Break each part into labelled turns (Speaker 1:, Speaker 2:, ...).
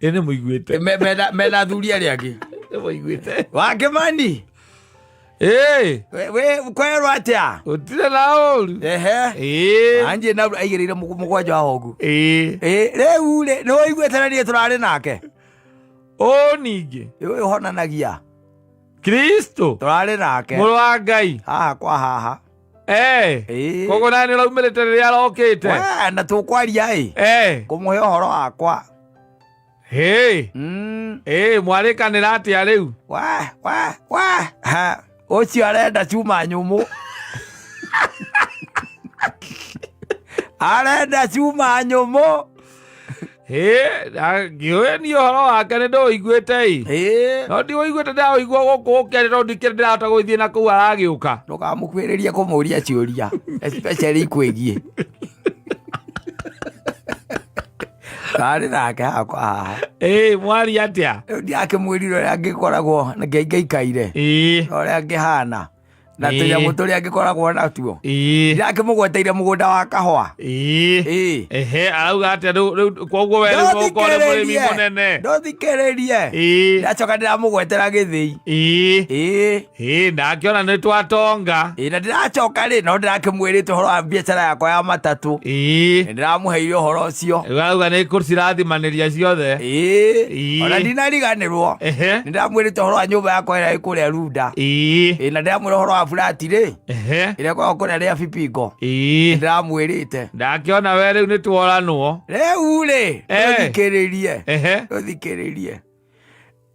Speaker 1: Ĩ nĩ mũiguĩte.
Speaker 2: Mena athuri arĩa angĩ.
Speaker 1: Nĩ mũiguĩte.
Speaker 2: Wa Kĩmani.
Speaker 1: Ĩ.
Speaker 2: We kwerwo atĩa?
Speaker 1: Gũtirĩ na ũru.
Speaker 2: Ehe.
Speaker 1: Ĩ.
Speaker 2: Anjĩ na aigĩrĩire mũgwanja wa hongu.
Speaker 1: Ĩ.
Speaker 2: Ĩ rĩu rĩ nĩ ũiguĩte na niĩ tũrarĩ nake.
Speaker 1: Ũ ningĩ.
Speaker 2: Ũyũ ũhonanagia.
Speaker 1: Kristo.
Speaker 2: Tũrarĩ nake.
Speaker 1: Mũrũ wa Ngai.
Speaker 2: Haha kwa haha.
Speaker 1: Eh.
Speaker 2: Ĩĩ.
Speaker 1: Koguo nawe nĩ ũraumĩrĩte rĩrĩa arokĩte.
Speaker 2: We, na tũkwaria ĩ.
Speaker 1: Eh.
Speaker 2: Kũmũhe ũhoro wakwa.
Speaker 1: Hĩ. Ĩ mwarĩkanĩra atĩa rĩu?
Speaker 2: We, we, we. Ha, ũcio arenda cuma nyũmũ. Arenda cuma nyũmũ.
Speaker 1: Hĩ, ngĩũĩ niĩ ũhoro wake nĩ ndĩũiguĩte ĩ.
Speaker 2: Ĩĩ.
Speaker 1: No ndiũiguĩte ndĩraũigua gũkũ ũkĩaria tondũ ndikĩrĩ ndĩrahota gũgĩthiĩ na kũu aragĩũka.
Speaker 2: Ndũkamũkuhĩrĩrie kũmũria ciũria especially ikwĩgiĩ. Tarĩ nake hakwa haha.
Speaker 1: Ĩ, mwaria atĩa?
Speaker 2: Rĩu ndirakĩmwĩrire ũrĩa ngĩkoragwo ngĩikaire.
Speaker 1: Ĩ.
Speaker 2: Na ũrĩa ngĩhana. Na
Speaker 1: Ĩĩ.
Speaker 2: tũnyamũ tũrĩa ngĩkoragwo natuo.
Speaker 1: Ĩĩ.
Speaker 2: Ndirakĩmũgweteire mũgũnda wa kahũa.
Speaker 1: Ĩĩ.
Speaker 2: Ĩĩ.
Speaker 1: Ehe, arauga atĩa rĩu rĩu koguo we rĩu ũkorwo nĩ mũrĩmi mũnene.
Speaker 2: Ndũthikĩrĩrie.
Speaker 1: Ĩĩ.
Speaker 2: Ndacoka ndĩramũgwetera gĩthĩi.
Speaker 1: Ĩĩ.
Speaker 2: Ĩĩ.
Speaker 1: Ĩĩ, ndakĩona nĩ twatonga.
Speaker 2: Ĩĩ na ndĩracoka rĩ no ndĩrakĩmwĩrĩte ũhoro wa biacara yakwa ya matatũ.
Speaker 1: Ĩĩ.
Speaker 2: Nĩ ndĩramũheire ũhoro ũcio.
Speaker 1: Rĩu arauga nĩ kũcirathimanĩria ciothe.
Speaker 2: Ĩĩ.
Speaker 1: Ĩĩ.
Speaker 2: Ona ndinariganĩrwo.
Speaker 1: Ehe.
Speaker 2: Nĩ ndĩramwĩrĩte ũhoro wa nyũmba yakwa ĩrĩa ĩ kũrĩa Runda.
Speaker 1: Ĩĩ.
Speaker 2: Ĩĩ na ndĩramwĩra ũhoro wa burati rĩ.
Speaker 1: Ehe.
Speaker 2: Ĩrĩa ĩkoragwo kũrĩa rĩa Bibingo.
Speaker 1: Ĩĩ.
Speaker 2: Nĩ ndĩramwĩrĩte.
Speaker 1: Ndakĩona we rĩu nĩ tworanwo.
Speaker 2: Rĩu rĩ,
Speaker 1: Eh.
Speaker 2: ndũthikĩrĩrie.
Speaker 1: Ehe.
Speaker 2: Ndũthikĩrĩrie.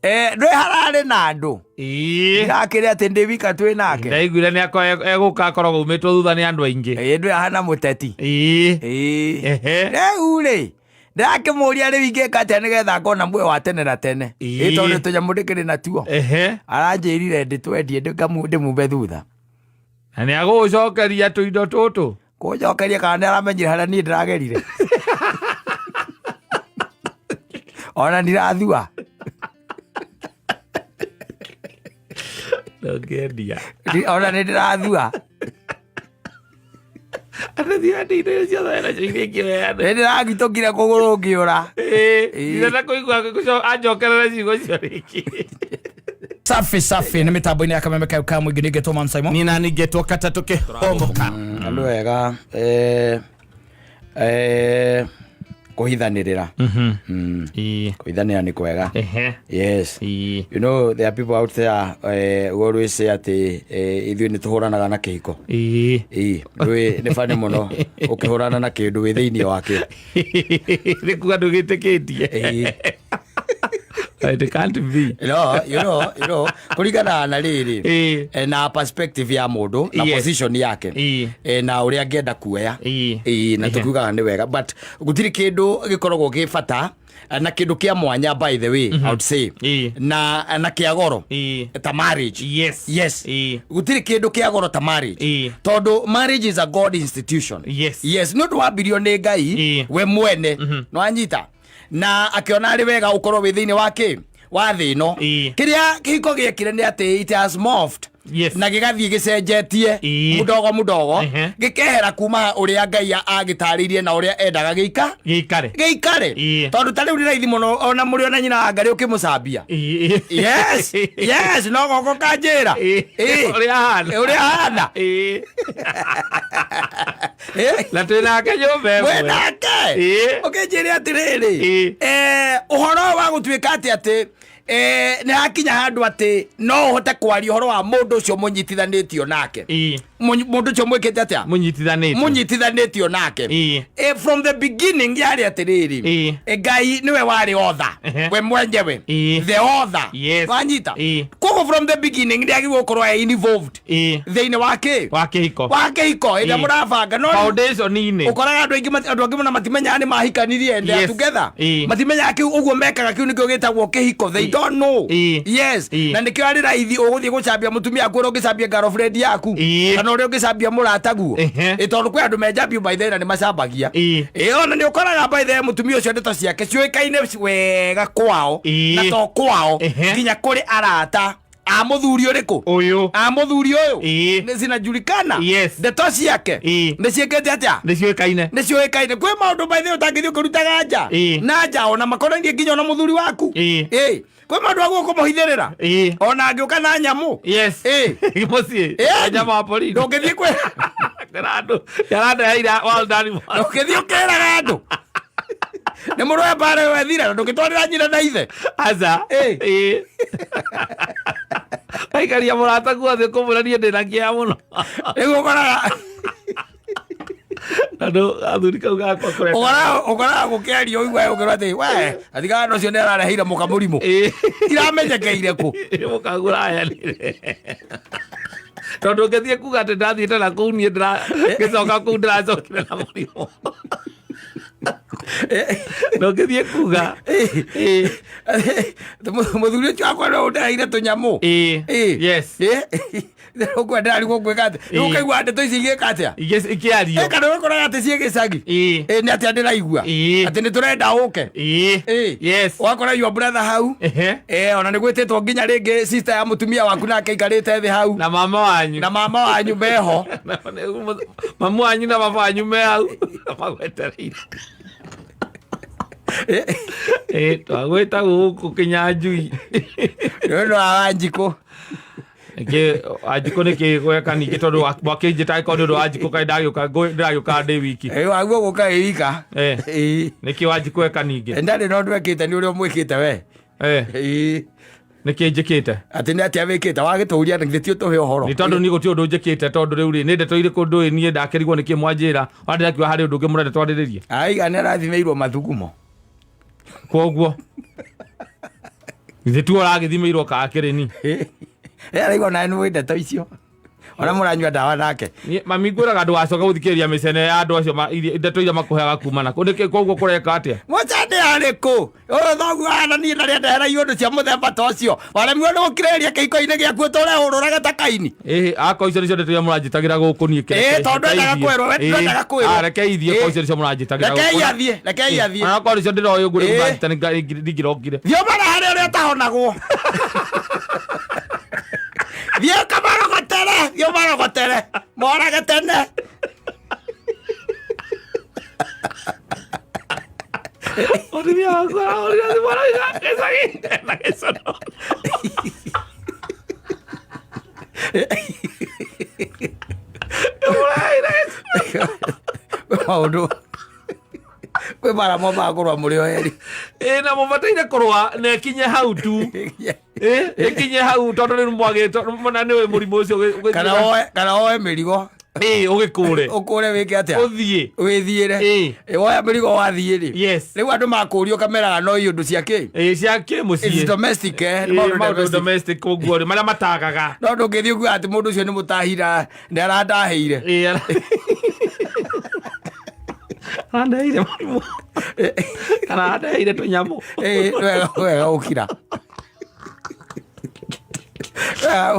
Speaker 2: Eh, ndwĩ hararĩ na andũ.
Speaker 1: Ĩĩ.
Speaker 2: Ndakĩrĩ atĩ ndĩ wika twĩ nake.
Speaker 1: Ndaiguire nĩ egũka akoragwo umĩtwo thutha nĩ andũ aingĩ.
Speaker 2: Ĩĩ ndwĩ ahana mũteti.
Speaker 1: Ĩĩ.
Speaker 2: Ĩĩ.
Speaker 1: Ehe.
Speaker 2: Rĩu rĩ, ndĩrakĩmũria rĩu ingĩka atĩa nĩgetha ngona muoyo wa tene na tene.
Speaker 1: Ĩĩ.
Speaker 2: Ĩ tondũ tũnyamũ ndĩkĩrĩ natuo.
Speaker 1: Ehe.
Speaker 2: Aranjĩrire ndĩtwendie ndĩmume thutha.
Speaker 1: Na nĩ agũgũcokeria tũindo tũtũ.
Speaker 2: Kũnjokeria kana nĩ aramenyire harĩa niĩ ndĩragerire. Ona ndirathua.
Speaker 1: Ndũngĩendia.
Speaker 2: Ona nĩ ndĩrathua. Nĩ ndĩragitũkire kũgũrũ ngĩũra.
Speaker 1: Ndirenda kũigua anjokerere ciugo icio rĩngĩ.
Speaker 3: Safi safi nĩ mĩtambo-inĩ ya kameme kayo ka mũingĩ ningĩtwo Man Simon.
Speaker 4: Nina ningĩtwo katatũ kĩhomboka.
Speaker 2: Nĩ wega eh, eh, kũhithanĩrĩra.
Speaker 1: Ĩĩ.
Speaker 2: Kũhithanĩra nĩ kwega.
Speaker 1: Ehe.
Speaker 2: Yes.
Speaker 1: Ĩĩ.
Speaker 2: You know, there are people out there eh, always say atĩ eh, ithuĩ nĩ tũhũranaga na kĩhiko.
Speaker 1: Ĩĩ.
Speaker 2: Ĩĩ, ndũĩ nĩ bani mũno ũkĩhũrana na kĩndũ wĩ thĩinĩ wakĩo.
Speaker 1: Nĩ kuga ndũgĩtĩkĩtie.
Speaker 2: Ĩĩ.
Speaker 1: It can't be.
Speaker 2: No, you know, kũringana na rĩrĩ
Speaker 1: Ĩĩ.
Speaker 2: eh, na perspective ya mũndũ na position yake
Speaker 1: Ĩĩ.
Speaker 2: eh, na ũrĩa angĩenda kuoya.
Speaker 1: Ĩĩ.
Speaker 2: Ĩĩ, na
Speaker 1: Ehe.
Speaker 2: tũkiugaga nĩ wega but gũtirĩ kĩndũ gĩkoragwo gĩ bata eh, na kĩndũ kĩa mwanya by the way I would say
Speaker 1: Ĩĩ.
Speaker 2: na kĩa goro
Speaker 1: Ĩĩ.
Speaker 2: ta marriage.
Speaker 1: Yes.
Speaker 2: Yes. Gũtirĩ kĩndũ kĩa goro ta marriage
Speaker 1: Ĩĩ.
Speaker 2: tondũ marriage is a god institution.
Speaker 1: Yes.
Speaker 2: Yes, nĩ ũndũ wambirio nĩ Ngai
Speaker 1: Ĩĩ.
Speaker 2: we mwene nĩwanyita na akĩona arĩ wega ũkorwo wĩ thĩinĩ wa kĩ wa thĩ ĩno.
Speaker 1: Ĩĩ.
Speaker 2: Kĩrĩa kĩhiko gĩekire nĩ atĩ it has morphed
Speaker 1: Yes.
Speaker 2: na gĩgathiĩ gĩcenjetie
Speaker 1: Ĩĩ.
Speaker 2: mũdogo mũdogo
Speaker 1: Ehe.
Speaker 2: gĩkehera kuma ũrĩa Ngai agĩtarĩirie na ũrĩa endaga gĩika
Speaker 1: Gĩikare.
Speaker 2: gĩikare
Speaker 1: Ĩĩ.
Speaker 2: tondũ ta rĩu nĩ raithi mũno ona mũrĩ ona nyina wa Ngarĩ ũkĩmũcambia.
Speaker 1: Ĩĩ.
Speaker 2: Yes, no goko kanjĩra.
Speaker 1: Ĩĩ.
Speaker 2: Ĩĩ.
Speaker 1: Ũrĩa ahana.
Speaker 2: Ũrĩa ahana.
Speaker 1: Ĩĩ.
Speaker 2: Ĩĩ.
Speaker 1: Na twĩ nake nyũmba ĩmwe.
Speaker 2: Mwĩ nake.
Speaker 1: Ĩĩ.
Speaker 2: Ũkĩnjĩre atĩrĩrĩ
Speaker 1: Ĩĩ.
Speaker 2: eh, ũhoro wa gũtuĩka atĩ atĩ eh, nĩ hakinya handũ atĩ no ũhote kwaria ũhoro wa mũndũ ũcio mũnyitithanĩtio nake.
Speaker 1: Ĩĩ.
Speaker 2: Mũndũ ũcio mwĩkĩte atĩa?
Speaker 1: Mũnyitithanĩtio.
Speaker 2: Mũnyitithanĩtio nake.
Speaker 1: Ĩĩ.
Speaker 2: Eh, from the beginning yarĩ atĩrĩrĩ
Speaker 1: Ĩĩ.
Speaker 2: eh, Ngai nĩwe warĩ author
Speaker 1: Ehe.
Speaker 2: we mwenyewe
Speaker 1: Ĩĩ.
Speaker 2: the author
Speaker 1: Yes.
Speaker 2: wanyita
Speaker 1: Ĩĩ.
Speaker 2: koguo from the beginning nĩ agĩrĩirwo gũkorwo e involved
Speaker 1: Ĩĩ.
Speaker 2: thĩinĩ wa kĩ
Speaker 1: Wa kĩhiko.
Speaker 2: Wa kĩhiko ĩrĩa
Speaker 1: Ĩĩ.
Speaker 2: mũrabanga no rĩu
Speaker 1: Foundation-inĩ.
Speaker 2: ũkoraga andũ aingĩ andũ angĩ mũno matimenyaga nĩ mahikanirie and they are
Speaker 1: Yes.
Speaker 2: together.
Speaker 1: Ĩĩ.
Speaker 2: Matimenyaga kĩu ũguo mekaga kĩu nĩkĩo gĩtagwo kĩhiko. They don't know.
Speaker 1: Ĩĩ.
Speaker 2: Yes.
Speaker 1: Ĩĩ.
Speaker 2: Na nĩkĩo arĩ raithi ũgũthiĩ gũcambia mũtumia waku ũrĩa ũngĩcambia girlfriend yaku
Speaker 1: Ĩĩ.
Speaker 2: kana ũrĩa ũngĩcambia mũrataguo.
Speaker 1: Ehe.
Speaker 2: Ĩ tondũ kwĩ andũ menjambio by the way na nĩ macambagia.
Speaker 1: Ĩĩ.
Speaker 2: Ĩ ona nĩ ũkoraga by the way mũtumia ũcio ndeto ciake ciũĩkaine wega kwao
Speaker 1: Ĩĩ.
Speaker 2: na to kwao
Speaker 1: Ehe.
Speaker 2: nginya kũrĩ arata. A mũthuri ũrĩkũ?
Speaker 1: Ũyũ.
Speaker 2: A mũthuri ũyũ.
Speaker 1: Ĩĩ.
Speaker 2: Nĩ zinajulikana.
Speaker 1: Yes.
Speaker 2: Ndeto ciake
Speaker 1: Ĩĩ.
Speaker 2: nĩ ciĩkĩte atĩa?
Speaker 1: Nĩ ciũĩkaine.
Speaker 2: Nĩ ciũĩkaine. Kwĩ maũndũ maithĩ ũtangĩthiĩ ũkĩrutaga nja
Speaker 1: Ĩĩ.
Speaker 2: na nja, ona makonainie nginya ona mũthuri waku.
Speaker 1: Ĩĩ.
Speaker 2: Ĩĩ. Kwĩ maũndũ agũkũ kũmũhithĩrĩra
Speaker 1: Ĩĩ.
Speaker 2: ona angĩũka na nyamũ.
Speaker 1: Yes.
Speaker 2: Ĩĩ.
Speaker 1: Mũciĩ.
Speaker 2: Ĩĩ.
Speaker 1: Nyama wa porini.
Speaker 2: Ndũngĩthiĩ kwĩ
Speaker 1: Kwĩra andũ. Yarandeheire wild animal.
Speaker 2: Ndũngĩthiĩ ũkĩraga andũ nĩ mũrũe mbara ĩyo ethira, na ndũngĩtwarĩra nyina na ithe.
Speaker 1: Aca.
Speaker 2: Ĩĩ.
Speaker 1: Ĩĩ. Aikaria mũrata guothe kũmwĩra niĩ ndĩna kĩeha mũno.
Speaker 2: Rĩu ũkoraga
Speaker 1: Tondũ athuri kau gakwa kũreka.
Speaker 2: Ũkoraga gũkĩario ũigua ũkĩrwo atĩ we atigana ũcio nĩ arareheire mũka mũrimũ.
Speaker 1: Ĩĩ.
Speaker 2: Iramenyekeire kũ?
Speaker 1: Mũkagũrayanire tondũ ngĩthiĩ kuga atĩ ndathiĩte na kũu niĩ ngĩcoka kũu ndĩracokire na mũrimũ, ndũngĩthiĩ kuga. Ĩĩ.
Speaker 2: Mũthuri ũcio wakwa no ũndeheire tũnyamũ.
Speaker 1: Ĩĩ.
Speaker 2: Ĩĩ.
Speaker 1: Yes.
Speaker 2: Ũkwenda arigwo gwĩka atĩa?
Speaker 1: Ĩĩ.
Speaker 2: Ũkaigua ndeto ici igĩka atĩa?
Speaker 1: Ikĩario.
Speaker 2: Ĩ, kana ũkoraga atĩ ciĩ gĩcagi.
Speaker 1: Ĩĩ.
Speaker 2: Ĩ, nĩ atĩa ndĩraigua?
Speaker 1: Ĩĩ.
Speaker 2: Atĩ nĩ tũrenda ũke.
Speaker 1: Ĩĩ.
Speaker 2: Ĩĩ.
Speaker 1: Yes.
Speaker 2: Ũgakora your brother hau.
Speaker 1: Ehe.
Speaker 2: Ĩ, ona nĩ gwĩtĩtwo nginya rĩngĩ sister ya mũtumia waku nake aikarĩte thĩ hau.
Speaker 1: Na mama wanyu.
Speaker 2: Na mama wanyu meho.
Speaker 1: Mamu wanyu na baba wanyu me hau magwetereire. Ĩ, twagwĩta gũkũ Kĩnyanjui.
Speaker 2: Rĩu wa Wanjikũ.
Speaker 1: Nĩkĩ Wanjikũ nĩkĩ gweka ningĩ? Tondũ mwakĩnjĩta angĩkorwo nĩ ũndũ wa Wanjikũ, kaĩ ndagĩũka ndĩragĩũka ndĩ wiki?
Speaker 2: Ĩ, waguo gũka ĩ wika.
Speaker 1: Eh.
Speaker 2: Ĩ.
Speaker 1: Nĩkĩ Wanjikũ eka ningĩ?
Speaker 2: Ndarĩ na ũndũ ekĩte, nĩ ũrĩa ũmwĩkĩte we.
Speaker 1: Eh,
Speaker 2: Ĩ.
Speaker 1: Nĩkĩ njĩkĩte?
Speaker 2: Atĩ nĩ atĩa wĩkĩte wagĩtũria na githĩ ti ũtũhe ũhoro?
Speaker 1: Nĩ tondũ niĩ gũtirĩ ũndũ njĩkĩte, tondũ rĩu rĩ, nĩ ndeto irĩkũ ndũĩ? Niĩ ndakĩrigwo nĩkĩ mwanjĩra, ona ndĩrakiuga harĩ ũndũ ũngĩ mũrenda twarĩrĩrie.
Speaker 2: Aiga nĩ arathimĩirwo mathugumo.
Speaker 1: Koguo githĩ tuo ũragĩthimĩirwo kakĩrĩ ni?
Speaker 2: Ĩ, araigua nawe nĩ wĩ ndeto icio ona mũranyua ndawa nake.
Speaker 1: Niĩ, mami, ngwĩraga ndũgacoke gũthikĩrĩria mĩcene ya andũ acio ndeto iria makũheaga kuma na nĩkĩ. Koguo kũreka atĩa?
Speaker 2: Mũcande arĩkũ ũyũ thoguo hana niĩ na rĩandehera iũndũ cia mũthemba ta ũcio, waremirwo nĩ gũkirĩrĩria kĩhiko-inĩ gĩaku ũtũre ũrũraga ta kaini.
Speaker 1: Ĩhĩ, akorwo icio nĩcio ndeto iria mũranjĩtagĩra gũkũ niĩ
Speaker 2: Ĩĩ, tondũ ndwendaga kwĩrwo, we ndwendaga kwĩrwo.
Speaker 1: Reke ithiĩ,
Speaker 2: Ĩĩ.
Speaker 1: ko icio nĩcio mũranjĩtagĩra.
Speaker 2: Rekei athiĩ, rekei athiĩ.
Speaker 1: Onakorwo nĩcio ndĩroĩ ũguo rĩu
Speaker 2: Ĩĩ.
Speaker 1: mũranjĩta ndingĩrokire.
Speaker 2: Thiĩ ũmara harĩa ũrĩa ũtahonagwo, thiĩ ũkamarogotere, thiĩ ũmarogotere morage tene.
Speaker 1: Mũtumia wakwa arahũrire thimũ arauga gĩcagi na gĩcono. Ndĩmũreheire gĩcono.
Speaker 2: Maũndũ kwĩ mara momaga kũrũa mũrĩ o erĩ.
Speaker 1: Ĩĩ, na mũbataire kũrũa na ĩkinye hau tu. Ĩĩ, ĩkinye hau tondũ rĩu mwagĩtwo na nĩũĩ mũrimũ ũcio
Speaker 2: Kana woe mĩrigo.
Speaker 1: Ĩĩ, ũgĩkũre.
Speaker 2: Ũkũre wĩke atĩa?
Speaker 1: Ũthiĩ.
Speaker 2: Wĩthiĩre.
Speaker 1: Ĩĩ.
Speaker 2: Ĩ, woya mĩrigo wathiĩ rĩ,
Speaker 1: Yes.
Speaker 2: rĩu andũ makũrio kameraga no iũndũ cia kĩ?
Speaker 1: Ĩĩ, cia kĩmũciĩ.
Speaker 2: It's domestic, eh,
Speaker 1: Ĩĩ,
Speaker 2: maũndũ
Speaker 1: maũndũ
Speaker 2: domestic.
Speaker 1: domestic ũguo rĩ, marĩa matagaga.
Speaker 2: No ndũngĩthiĩ kuga atĩ mũndũ ũcio nĩ mũtahira, nĩ arandahĩire.
Speaker 1: Ĩĩ, arandeheire mũrimũ kana arandeheire tũnyamũ.
Speaker 2: Ĩĩ, wega wega gũkira. Wega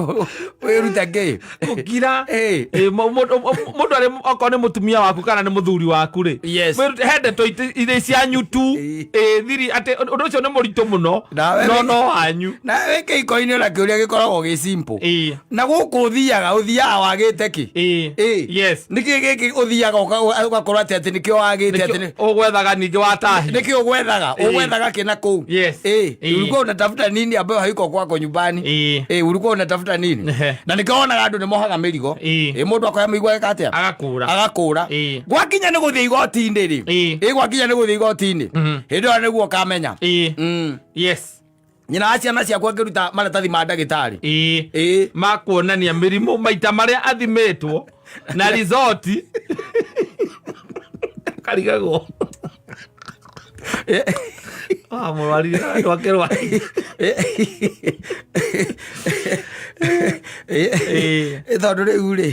Speaker 2: wĩrute kĩ?
Speaker 1: Gũkira.
Speaker 2: Ĩĩ.
Speaker 1: Ĩĩ, mũndũ arĩ okorwo nĩ mũtumia waku kana nĩ mũthuri waku rĩ,
Speaker 2: Yes.
Speaker 1: mwĩrute he ndeto irĩ cianyu tu.
Speaker 2: Ĩĩ.
Speaker 1: Ĩĩ, thiri atĩ ũndũ ũcio nĩ mũritũ mũno.
Speaker 2: Nawe
Speaker 1: no no wanyu.
Speaker 2: Na wĩ kĩhiko-inĩ ona kĩũria gĩkoragwo gĩ simple.
Speaker 1: Ĩĩ.
Speaker 2: Na gũkũ ũthiaga ũthiaga wagĩte kĩ?
Speaker 1: Ĩĩ.
Speaker 2: Ĩĩ.
Speaker 1: Yes.
Speaker 2: Nĩkĩ gĩkĩ ũthiaga ũgakorwo atĩ nĩkĩo wagĩte atĩ
Speaker 1: Ũgwethaga ningĩ watahi.
Speaker 2: Nĩkĩ ũgwethaga?
Speaker 1: Ĩĩ.
Speaker 2: Ũgwethaga kĩ na kũu?
Speaker 1: Yes.
Speaker 2: Ĩĩ.
Speaker 1: Ĩĩ.
Speaker 2: Ulikuwa unatafuta nini ambayo haiko kwako nyumbani?
Speaker 1: Ĩĩ.
Speaker 2: Ĩĩ, ulikuwa unatafuta nini?
Speaker 1: Ehe.
Speaker 2: Na nĩkĩo wonaga andũ nĩ mohaga mĩrigo.
Speaker 1: Ĩĩ.
Speaker 2: Ĩĩ, mũndũ akoya mĩrigo ageka atĩa?
Speaker 1: Agakũra.
Speaker 2: Agakũra.
Speaker 1: Ĩĩ.
Speaker 2: Gwakinya nĩ gũthiĩ igoti-inĩ rĩ,
Speaker 1: Ĩĩ.
Speaker 2: ĩ, gwakinya nĩ gũthiĩ igoti-inĩ, hĩndĩ ĩyo nĩguo ũkamenya.
Speaker 1: Ĩĩ. Yes.
Speaker 2: Nyina wa ciana ciakwa akĩruta maratathi ma ndagĩtarĩ.
Speaker 1: Ĩĩ.
Speaker 2: Ĩĩ.
Speaker 1: Makuonania mĩrimũ maita marĩa athimĩtwo na result, karigagwo. Ah, mũrwarire andũ akĩrwara. Ĩĩ.
Speaker 2: Ĩ, tondũ rĩu rĩ,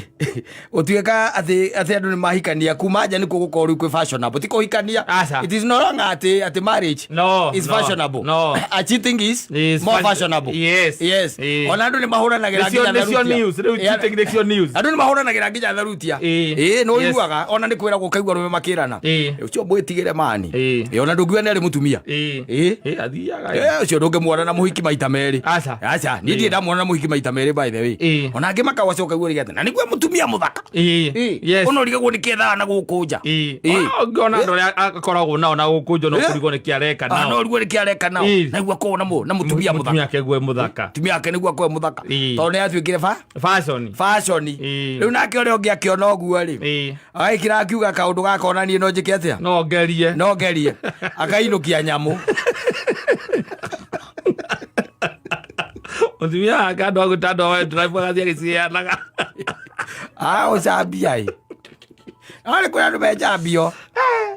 Speaker 2: gũtuĩka atĩ andũ nĩ mahikania kuma nja nĩkuo gũkorwo rĩu kwĩ fashionable, ti kũhikania.
Speaker 1: Aca.
Speaker 2: It is no longer atĩ marriage
Speaker 1: No,
Speaker 2: is
Speaker 1: no,
Speaker 2: fashionable.
Speaker 1: no.
Speaker 2: A cheating is
Speaker 1: Is
Speaker 2: more fashionable.
Speaker 1: Yes.
Speaker 2: Yes.
Speaker 1: Ĩĩ.
Speaker 2: Ona andũ nĩ mahũranagĩra
Speaker 1: Nĩcio
Speaker 2: nginya
Speaker 1: nĩcio
Speaker 2: tharutia.
Speaker 1: news rĩu.
Speaker 2: Ĩ,
Speaker 1: Cheating nĩcio news.
Speaker 2: Andũ nĩ mahũranagĩra nginya tharutia.
Speaker 1: Ĩĩ.
Speaker 2: Ĩĩ, nĩ
Speaker 1: Yes.
Speaker 2: ũiguaga ona nĩ kwĩragwo ũkaigua rũme makĩrana.
Speaker 1: Ĩĩ.
Speaker 2: Ũcio mwĩtigĩre mani.
Speaker 1: Ĩĩ.
Speaker 2: Ĩ, ona ndũngiuga nĩ arĩ mũtumia.
Speaker 1: Ĩĩ.
Speaker 2: Ĩĩ.
Speaker 1: Ĩ, athiaga.
Speaker 2: Eh, ũcio ndũngĩmuona na mũhiki maita merĩ.
Speaker 1: Aca.
Speaker 2: Aca, niĩ ndirĩ ndamuona na mũhiki maita merĩ, by the way.
Speaker 1: Ĩĩ.
Speaker 2: Ona angĩ makawacoka guo rĩgate na nĩguo mũtumia mũthaka.
Speaker 1: Ĩĩ.
Speaker 2: Ĩĩ.
Speaker 1: Yes.
Speaker 2: Ũno ũrigagwo nĩ kĩethaga na gũkũ nja.
Speaker 1: Ĩĩ.
Speaker 2: Ĩĩ.
Speaker 1: Ona ũngĩona andũ arĩa akoragwo nao na gũkũ nja no
Speaker 2: Ĩĩ.
Speaker 1: kũrigwo nĩ kĩ areka
Speaker 2: Ah, no
Speaker 1: nao.
Speaker 2: ũrigwo nĩ kĩ areka nao.
Speaker 1: Ĩĩ.
Speaker 2: Na nĩguo akorwo na mũtumia mũthaka.
Speaker 1: Mũtumia ake guo mũthaka.
Speaker 2: Mũtumia wake nĩguo akorwo e mũthaka.
Speaker 1: Ĩĩ.
Speaker 2: Tondũ nĩ atuĩkire fa
Speaker 1: Fashion.
Speaker 2: fashion.
Speaker 1: Ĩĩ.
Speaker 2: Rĩu nake ũrĩa ũngĩ akĩona ũguo rĩ.
Speaker 1: Ĩĩ.
Speaker 2: Agĩkira akiuga kaũndũ gaka ona niĩ no njĩke atĩa?
Speaker 1: No ngerie.
Speaker 2: No ngerie. Akainũkia nyamũ.
Speaker 1: Mũtumia wake andũ agũta andũ a drive agathiĩ agĩciheanaga.
Speaker 2: Ah, ũcambia ĩ. No nĩ kũrĩ andũ menjambio.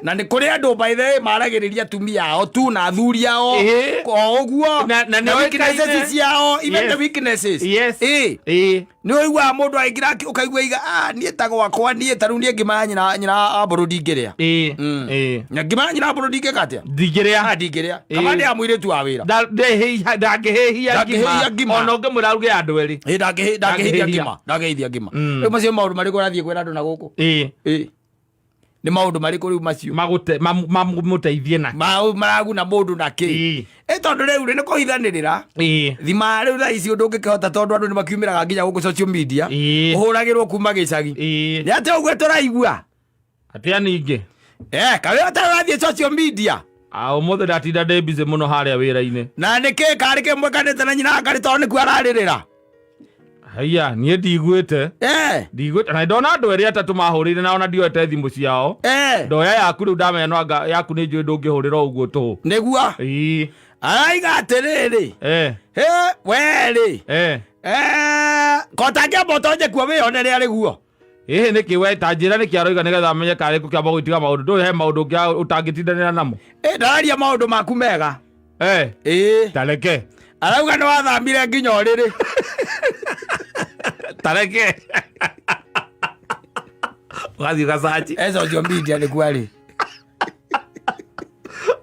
Speaker 2: Na nĩ kũrĩ andũ, by the way, maragĩrĩria atumia ao tu na athuri ao
Speaker 1: Ĩĩ.
Speaker 2: o ũguo
Speaker 1: Na nĩ
Speaker 2: weaknesses
Speaker 1: oĩkaine.
Speaker 2: ciao, even
Speaker 1: Yes.
Speaker 2: the weaknesses.
Speaker 1: Yes.
Speaker 2: Ĩĩ.
Speaker 1: Ĩĩ.
Speaker 2: Nĩ ũiguaga mũndũ aingĩra ũkaigua iga, ah, niĩ ta gwakwa, niĩ ta rĩu niĩ ngima ya nyina wa mbũrũ ndingĩrĩa.
Speaker 1: Ĩĩ. Ĩĩ.
Speaker 2: Na ngima ya nyina wa mbũrũ ndingĩka atĩa?
Speaker 1: Ndingĩrĩa.
Speaker 2: Ah, ndingĩrĩa.
Speaker 1: Ĩĩ.
Speaker 2: Kaba ndĩ ya mũirĩtu wa wĩra.
Speaker 1: Ndangĩhĩhia.
Speaker 2: Ndangĩhĩhia ngima.
Speaker 1: Ona ũngĩmwĩra aruge andũ erĩ.
Speaker 2: Ĩ, ndangĩhĩhia
Speaker 1: Ndangĩhĩhia.
Speaker 2: ngima, ndangĩhĩhia ngima. Rĩu macio nĩ maũndũ marĩkũ ũrathiĩ kwĩra andũ na gũkũ?
Speaker 1: Ĩĩ.
Speaker 2: Ĩ. Nĩ maũndũ marĩkũ rĩu macio?
Speaker 1: Magũte mamũteithie na.
Speaker 2: Maraguna mũndũ na kĩ?
Speaker 1: Ĩĩ.
Speaker 2: Ĩ, tondũ rĩu rĩ nĩ kũhithanĩrĩra.
Speaker 1: Ĩĩ.
Speaker 2: Thima rĩu thaa ici ũndũ ũngĩkĩhota, tondũ andũ nĩ makiumĩraga nginya gũkũ social media.
Speaker 1: Ĩĩ.
Speaker 2: Ũhũragĩrwo kuma gĩcagi.
Speaker 1: Ĩĩ.
Speaker 2: Nĩ atĩ ũguo tũraigua.
Speaker 1: Atĩa ningĩ?
Speaker 2: Eh, kawĩra ũtarĩ ũrathiĩ social media.
Speaker 1: Ah, ũmũthĩ ndatinda ndĩ busy mũno harĩa wĩra-inĩ.
Speaker 2: Na nĩ kĩ karĩ kĩ mwĩkanĩte na nyina akarĩ tondũ nĩkuo ararĩrĩra?
Speaker 1: Haiya, niĩ ndiguĩte.
Speaker 2: Eh,
Speaker 1: Ndiguĩte. Na ndona andũ erĩ atatũ mahũrĩire na ona ndioete thimũ ciao.
Speaker 2: eh,
Speaker 1: Ndoya yaku rĩu ndamenya no anga yaku nĩ njũĩ ndũngĩhũrĩra o ũguo tũhũ.
Speaker 2: Nĩguo.
Speaker 1: Ĩĩ.
Speaker 2: Araiga atĩrĩrĩ.
Speaker 1: Eh.
Speaker 2: He, werĩ.
Speaker 1: Eh.
Speaker 2: Eh, kotangĩamba ũtonye kuo wĩyonere arĩ guo.
Speaker 1: Ĩhĩ, nĩkĩ we ta njĩra nĩkĩ aroiga nĩgetha amenye karĩ kũkĩamba gwĩtiga maũndũ ndũĩ he maũndũ ũtangĩtindanĩra namo.
Speaker 2: Ĩ, ndararia maũndũ maku mega.
Speaker 1: Eh.
Speaker 2: Ĩĩ.
Speaker 1: Tareke.
Speaker 2: Arauga nĩ wathamire nginya ũrĩrĩ.
Speaker 1: Tareke. Ũgathiĩ ũgacaci.
Speaker 2: E social media nĩkuo arĩ.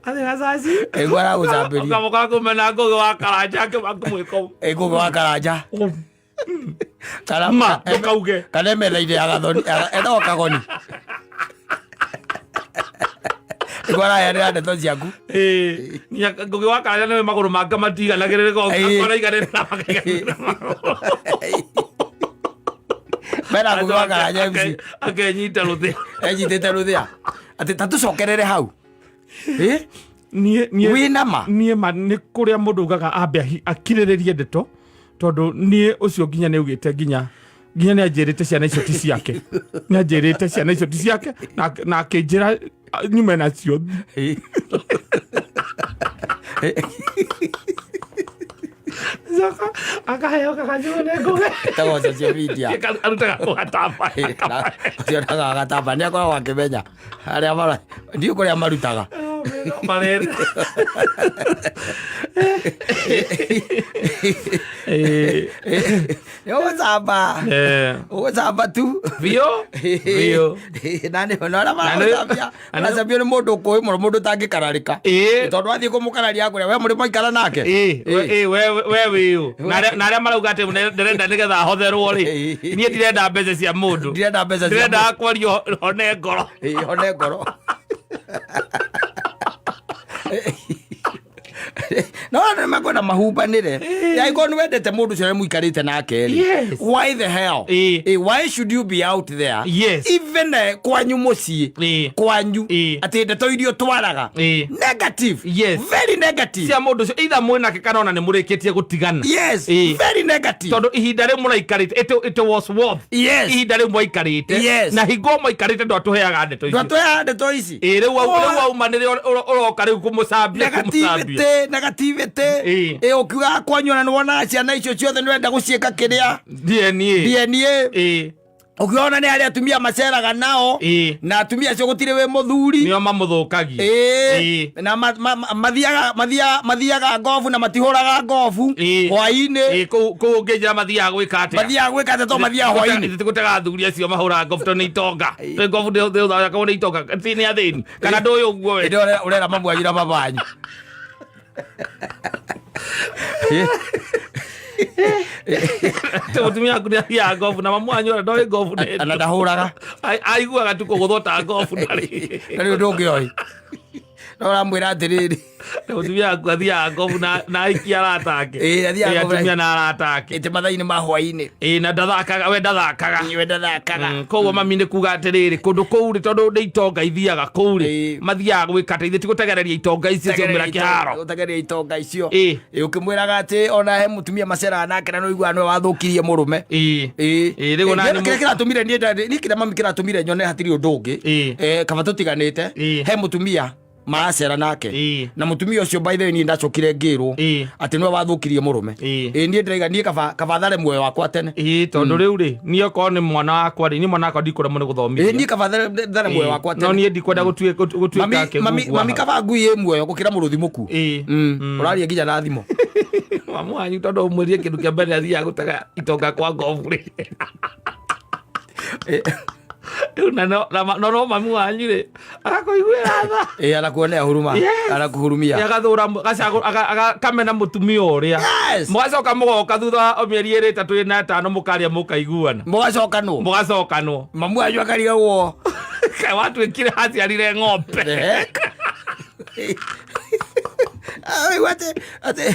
Speaker 1: Athiĩ ũgacaci.
Speaker 2: Ĩguo aragũcambĩria.
Speaker 1: Ũkamũkora kũmena Ngũgĩ wa Karanja akĩmwĩka ũũ.
Speaker 2: Ĩ, Ngũgĩ wa Karanja. Kana
Speaker 1: Ma, ndũkauge.
Speaker 2: Kana e metha-inĩ ya Gathoni, etagwo Kagoni. Nĩguo araheanĩra ndeto ciaku.
Speaker 1: Ĩĩ. Nginya Ngũgĩ wa Karanja nĩwe magũrũ make matiganagĩrĩra
Speaker 2: Ĩĩ.
Speaker 1: araiganĩrĩra makaiganĩrĩra magũrũ.
Speaker 2: Mena Ngũgĩ wa Karanja MC.
Speaker 1: Akenyita rũthĩa.
Speaker 2: Enyitĩte rũthĩa. Atĩ ta tũcokerere hau. Ĩ?
Speaker 1: Niĩ niĩ
Speaker 2: Wĩna ma?
Speaker 1: Niĩ ma nĩ kũrĩa mũndũ ugaga ambe akirĩrĩrie ndeto, tondũ niĩ ũcio nginya nĩ augĩte nginya nĩ anjĩrĩte ciana icio ti ciake, nĩ anjĩrĩte ciana icio ti ciake na akĩnjĩra nyume nacio.
Speaker 2: Ĩ.
Speaker 1: Coka akaheo kagacũgũ nĩ Ngũgĩ.
Speaker 2: Etagwo social media.
Speaker 1: Arutaga kũgatamba.
Speaker 2: Ũcio ndaga gatamba nĩ akoragwo akĩmenya arĩa mara ndiũ kũrĩa marutaga.
Speaker 1: Marere.
Speaker 2: Nĩ ũgũcamba. Ũgũcamba tu.
Speaker 1: Biũ biũ.
Speaker 2: Na nĩ na arĩa
Speaker 1: Na nĩ-
Speaker 2: maragũcambia maracambio nĩ mũndũ ũkũĩ mũno, mũndũ ũtangĩkararĩka.
Speaker 1: Ĩĩ.
Speaker 2: Tondũ wathiĩ kũmũkararia akũrĩa we mũrĩ mwaikara nake.
Speaker 1: Ĩĩ, we we wĩũ na arĩa marauga atĩ ndĩrenda nĩgetha hotherwo rĩ, niĩ ndirenda mbeca cia mũndũ.
Speaker 2: Ndirenda mbeca cia
Speaker 1: Ndĩrenda kwario hone ngoro.
Speaker 2: Ĩĩ, hone ngoro. No andũ nĩmekwenda mahumbanĩre. Angĩkorwo nĩ wendete mũndũ ũcio ũrĩa mũikarĩte nake rĩ,
Speaker 1: Yes.
Speaker 2: why the hell?
Speaker 1: Ĩĩ.
Speaker 2: Ĩĩ, why should you be out there?
Speaker 1: Yes.
Speaker 2: Even kwanyu mũciĩ,
Speaker 1: Ĩĩ.
Speaker 2: kwanyu,
Speaker 1: Ĩĩ.
Speaker 2: atĩ ndeto iria ũtwaraga
Speaker 1: Ĩĩ.
Speaker 2: negative,
Speaker 1: Yes.
Speaker 2: very negative.
Speaker 1: Cia mũndũ ũcio either mwĩnake kana ona nĩ mũrĩkĩtie gũtigana.
Speaker 2: Yes.
Speaker 1: Ĩĩ.
Speaker 2: Very negative.
Speaker 1: Tondũ ihinda rĩu mũraikarĩte it was worth
Speaker 2: Yes.
Speaker 1: ihinda rĩu mwaikarĩte.
Speaker 2: Yes.
Speaker 1: Na hingo mwaikarĩte ndwatũheaga ndeto icio.
Speaker 2: Ndwatũheaga ndeto ici.
Speaker 1: Ĩĩ, rĩu auma nĩrĩo ũroka rĩu kũmũcambia kũmũcambia.
Speaker 2: Negativity, negativity.
Speaker 1: Ĩĩ.
Speaker 2: Ĩ, ũkiugaga kwanyu ona nĩwonaga ciana icio ciothe nĩũrenda gũciĩka kĩrĩa
Speaker 1: DNA.
Speaker 2: DNA.
Speaker 1: Ĩĩ.
Speaker 2: Ũkiona nĩ arĩa atumia maceraga nao.
Speaker 1: Ĩĩ.
Speaker 2: Na atumia acio gũtirĩ wĩ mũthuri.
Speaker 1: Nĩo mamũthũkagia.
Speaker 2: Ĩĩ.
Speaker 1: Ĩĩ.
Speaker 2: Na mathiaga ngobu na matihũraga ngobu
Speaker 1: Ĩĩ.
Speaker 2: hwainĩ.
Speaker 1: Ĩĩ, kũu ũngĩnjĩra mathiaga gwĩka atĩa?
Speaker 2: Mathiaga gwĩka atĩa? To mathiaga hwainĩ.
Speaker 1: Gũtega athuri acio mahũraga ngobu tondũ nĩ itonga. Tondũ ngobu ndĩthondekagwo nĩ itonga, ti nĩ athĩni kana ndũĩ ũguo we.
Speaker 2: Ĩndĩ ũrera mamu wanyu na baba wanyu.
Speaker 1: Atĩ mũtumia waku nĩ athiaga ngobu na mamu wanyu ona ndoĩ ngobu nĩ
Speaker 2: Na ndahũraga.
Speaker 1: Aiguaga tu kũgũthwo ta ngobu ndarĩ.
Speaker 2: Na rĩu ndũngĩoĩ no ũramwĩra atĩrĩrĩ.
Speaker 1: Mũtumia waku athiaga ngobu na aikia arata ake.
Speaker 2: Ĩĩ, athiaga
Speaker 1: Ĩĩ,
Speaker 2: ngobu na-
Speaker 1: atumia na arata ake.
Speaker 2: Ĩtĩ mathaa-inĩ ma hwaĩ-inĩ.
Speaker 1: Ĩĩ, na ndathakaga, we ndathakaga.
Speaker 2: We ndathakaga.
Speaker 1: Koguo mami nĩ kuga atĩrĩrĩ, kũndũ kũu rĩ, tondũ nĩ itonga ithiaga kũu rĩ,
Speaker 2: Ĩĩ.
Speaker 1: mathiaga gwĩka atĩ ithe ti gũtegereria itonga icio ciaumĩra kĩharo.
Speaker 2: Ũtegereria itonga icio.
Speaker 1: Ĩĩ.
Speaker 2: Ĩĩ, ũkĩmwĩraga atĩ ona he mũtumia maceraga nake na nĩũiguaga nĩwe wathũkirie mũrũme.
Speaker 1: Ĩĩ.
Speaker 2: Ĩĩ.
Speaker 1: Ĩĩ, rĩu ona
Speaker 2: Ĩĩ,
Speaker 1: nĩ
Speaker 2: kĩrĩa kĩratũmire niĩ niĩ kĩrĩa mami kĩratũmire nyone hatirĩ ũndũ ũngĩ.
Speaker 1: Ĩĩ.
Speaker 2: Eh, kaba tũtiganĩte.
Speaker 1: Ĩĩ.
Speaker 2: He mũtumia maracera nake.
Speaker 1: Ĩĩ.
Speaker 2: Na mũtumia ũcio by the way niĩ ndacokire ngĩrwo
Speaker 1: Ĩĩ.
Speaker 2: atĩ nĩwe wathũkirie mũrũme.
Speaker 1: Ĩĩ.
Speaker 2: Ĩĩ, niĩ ndĩraiga niĩ kaba thare muoyo wakwa tene.
Speaker 1: Ĩĩ, tondũ rĩu rĩ, niĩ okorwo nĩ mwana wakwa rĩ, niĩ mwana wakwa ndikũremwo nĩ
Speaker 2: Ĩĩ,
Speaker 1: gũthomithia.
Speaker 2: niĩ kaba thare muoyo wakwa
Speaker 1: No
Speaker 2: tene.
Speaker 1: niĩ ndikwenda gũtuĩka
Speaker 2: Mami, mami,
Speaker 1: kĩgugu
Speaker 2: mami
Speaker 1: haha.
Speaker 2: kaba ngui ĩ muoyo gũkĩra mũrũthi mũkuũ.
Speaker 1: Ĩĩ.
Speaker 2: Ũraria nginya na thimũ.
Speaker 1: Mamu wanyu tondũ ũmwĩrire kĩndũ kĩa mbere athiaga gũtega itonga kwa ngobu rĩ. Rĩu na no mami wanyu rĩ, agakũiguĩra tha.
Speaker 2: Ĩĩ, anakuonea huruma.
Speaker 1: Yes.
Speaker 2: Anakuhurumia.
Speaker 1: Agathũra akamena mũtumia ũrĩa.
Speaker 2: Yes.
Speaker 1: Mũgacoka mũgoka thutha wa mĩeri ĩrĩ ĩtatũ ĩna ĩtano mũkarĩa mũkaiguana.
Speaker 2: Mũgacokanwo.
Speaker 1: Mũgacokanwo.
Speaker 2: Mamu wanyu akarigagwo.
Speaker 1: Kaĩ watuĩkire aciarire ng'ombe.
Speaker 2: The heck? Aigua atĩ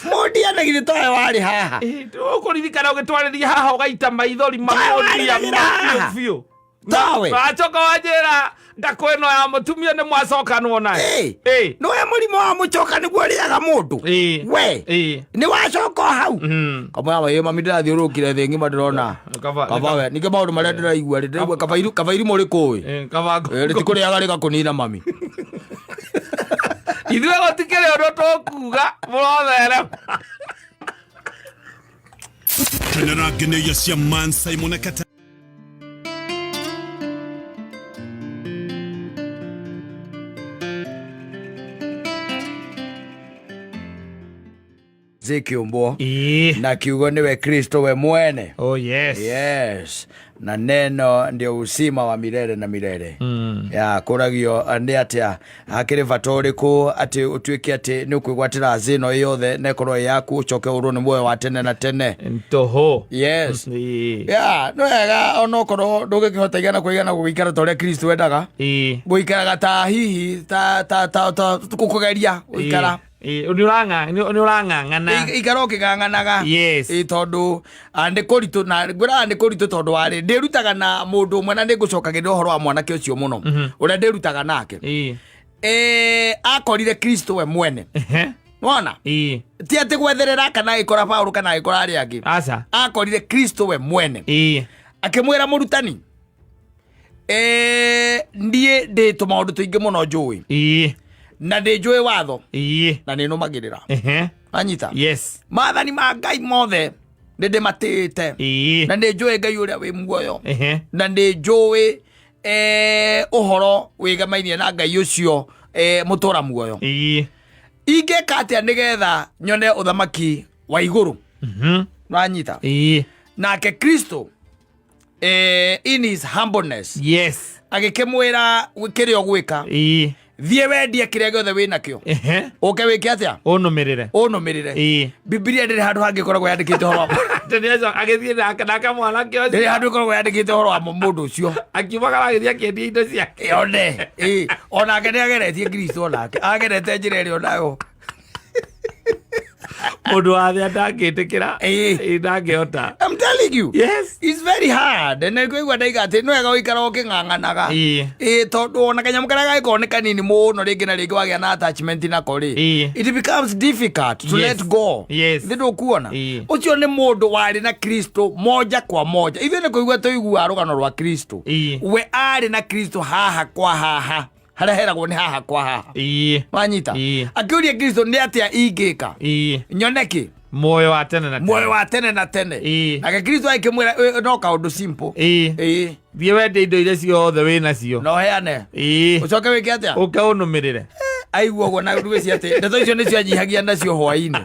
Speaker 2: mũndia na githĩ towe warĩ haha.
Speaker 1: Ĩĩ, ũkũririkana ũgĩtwarĩria haha ũgaita maithori mamũndia
Speaker 2: warĩragĩra haha.
Speaker 1: biũ biũ.
Speaker 2: Tawe.
Speaker 1: Wacoka wanjĩra ndakũ ĩno ya mũtumia nĩ mwacokanwo naye.
Speaker 2: Ĩĩ.
Speaker 1: Ĩĩ.
Speaker 2: Nĩwe mũrimũ wa mũcoka nĩguo ũrĩaga mũndũ.
Speaker 1: Ĩĩ.
Speaker 2: We.
Speaker 1: Ĩĩ.
Speaker 2: Nĩ wacoka o hau. Kamwe ĩĩ mami ndĩrathiũrũrũkire thĩ ng'ima ndĩrona. Kaba we ningĩ maũndũ marĩa ndĩraigua rĩ ndĩraigua kaba irimũ rĩkũĩ.
Speaker 1: Ĩĩ, kaba
Speaker 2: Rĩtikũrĩaga rĩgakũnina mami.
Speaker 1: Ithuĩ gũtikĩrĩ ũndũ tũkuga mũrotherema.
Speaker 4: Kenera ngenĩria cia Man Simon Kata.
Speaker 2: Zĩkĩũmbwo.
Speaker 1: Ĩĩ.
Speaker 2: Na kiugo nĩwe Kristo we mwene.
Speaker 1: Oh yes.
Speaker 2: Yes. Na neno ndio uzima wa milele na milele. Ya kũragio nĩ atĩa hakĩrĩ bata ũrĩkũ atĩ ũtuĩke atĩ nĩ ũkwĩgwatĩra thĩ ĩno yothe na ĩkorwo ĩ yaku ũcoke ũrwo nĩ muoyo wa tene na tene.
Speaker 1: Ntoho.
Speaker 2: Yes.
Speaker 1: Ĩĩ.
Speaker 2: Ya nĩ wega onokorwo ndũngĩkĩhota igana kwa igana gũgĩikara ta ũrĩa Kristo endaga.
Speaker 1: Ĩĩ.
Speaker 2: Gũikaraga ta hihi ta kũgeria gũikara.
Speaker 1: Ĩĩ, nĩ ũrang'ang'ana.
Speaker 2: Ikara ũkĩng'ang'anaga.
Speaker 1: Yes.
Speaker 2: Ĩ tondũ nĩ kũritũ na ngwĩraga nĩ kũritũ tondũ warĩ ndĩrutaga na mũndũ ũmwe na nĩngũcokagĩrĩra ũhoro wa mwanake ũcio mũno ũrĩa ndĩrutaga nake.
Speaker 1: Ĩĩ.
Speaker 2: Akorire Kristo we mwene.
Speaker 1: Ehe.
Speaker 2: Nĩwona?
Speaker 1: Ĩĩ.
Speaker 2: Ti atĩ gwetherera kana agĩkora Paũlũ kana agĩkora arĩa angĩ.
Speaker 1: Aca.
Speaker 2: Akorire Kristo we mwene.
Speaker 1: Ĩĩ.
Speaker 2: Akĩmwĩra mũrutani, niĩ ndĩ tũmaũndũ tũingĩ mũno njũĩ.
Speaker 1: Ĩĩ.
Speaker 2: Na ndĩ njũĩ watho.
Speaker 1: Ĩĩ.
Speaker 2: Na nĩ nũmagĩrĩra.
Speaker 1: Ehe.
Speaker 2: Wanyita?
Speaker 1: Yes.
Speaker 2: Maathani ma Ngai mothe nĩ ndĩmatĩĩte.
Speaker 1: Ĩĩ.
Speaker 2: Na nĩ njũĩ Ngai ũrĩa wĩ muoyo.
Speaker 1: Ehe.
Speaker 2: Na nĩ njũĩ ũhoro wĩgamainie na Ngai ũcio mũtũra muoyo.
Speaker 1: Ĩĩ.
Speaker 2: Ingĩka atĩa nĩgetha nyone ũthamaki wa igũrũ? Wanyita?
Speaker 1: Ĩĩ.
Speaker 2: Nake Kristo in his humbleness
Speaker 1: Yes.
Speaker 2: agĩkĩmwĩra kĩrĩa ũgwĩka.
Speaker 1: Ĩĩ.
Speaker 2: Thiĩ wendie kĩrĩa gĩothe wĩnakĩo.
Speaker 1: Ehe.
Speaker 2: Ũke wĩke atĩa?
Speaker 1: Ũnũmĩrĩre.
Speaker 2: Ũnũmĩrĩre.
Speaker 1: Ĩĩ.
Speaker 2: Bibilia ndĩrĩ handũ hangĩ ĩkoragwo yandĩkĩte ũhoro wa
Speaker 1: Agĩthiĩ nake mwanake ũcio.
Speaker 2: Ndĩrĩ handũ ĩkoragwo yandĩkĩte ũhoro wa mũndũ ũcio.
Speaker 1: Akiumagara agĩthiĩ akĩendia indo ciake.
Speaker 2: One. Ĩĩ. Onake nĩ ageretie Kristo onake. Agerete njĩra ĩrĩa onayo.
Speaker 1: Mũndũ wa thĩ ndangĩtĩkĩra.
Speaker 2: Ĩĩ.
Speaker 1: Ĩĩ, ndangĩhota.
Speaker 2: I'm telling you.
Speaker 1: Yes.
Speaker 2: It's very hard. Na ngũigua ndaiga atĩ nĩ wega gũikara ũkĩng'ang'anaga.
Speaker 1: Ĩĩ.
Speaker 2: Ĩĩ, tondũ ona kanyamũ karĩa gagĩkorwo nĩ kanini mũno rĩngĩ na rĩngĩ wagĩa na attachment nako rĩ.
Speaker 1: Ĩĩ.
Speaker 2: It becomes difficult to
Speaker 1: Yes.
Speaker 2: let go.
Speaker 1: Yes.
Speaker 2: Thĩ ndũkuona.
Speaker 1: Ĩĩ.
Speaker 2: Ũcio nĩ mũndũ warĩ na Kristo moja kwa moja. Ithuĩ nĩ kũigua tũiguaga rũgano rwa Kristo.
Speaker 1: Ĩĩ.
Speaker 2: We arĩ na Kristo haha kwa haha. Harĩa heragwo nĩ haha kwa haha.
Speaker 1: Ĩĩ.
Speaker 2: Wanyita?
Speaker 1: Ĩĩ.
Speaker 2: Akĩũria Kristo nĩ atĩa ingĩka?
Speaker 1: Ĩĩ.
Speaker 2: Nyone kĩ?
Speaker 1: Muoyo wa tene na tene.
Speaker 2: Muoyo wa tene na tene.
Speaker 1: Ĩĩ.
Speaker 2: Nake Kristo agĩkĩmwĩra no kaũndũ simple.
Speaker 1: Ĩĩ.
Speaker 2: Ĩĩ.
Speaker 1: Thiĩ wendie indo iria ciothe wĩ nacio.
Speaker 2: Na ũheane.
Speaker 1: Ĩĩ.
Speaker 2: Ũcoke wĩke atĩa?
Speaker 1: Ũke ũnũmĩrĩre.
Speaker 2: Aigua ũguo na ndwĩci atĩ ndeto icio nĩcio anyihagia nacio hwaĩ-inĩ.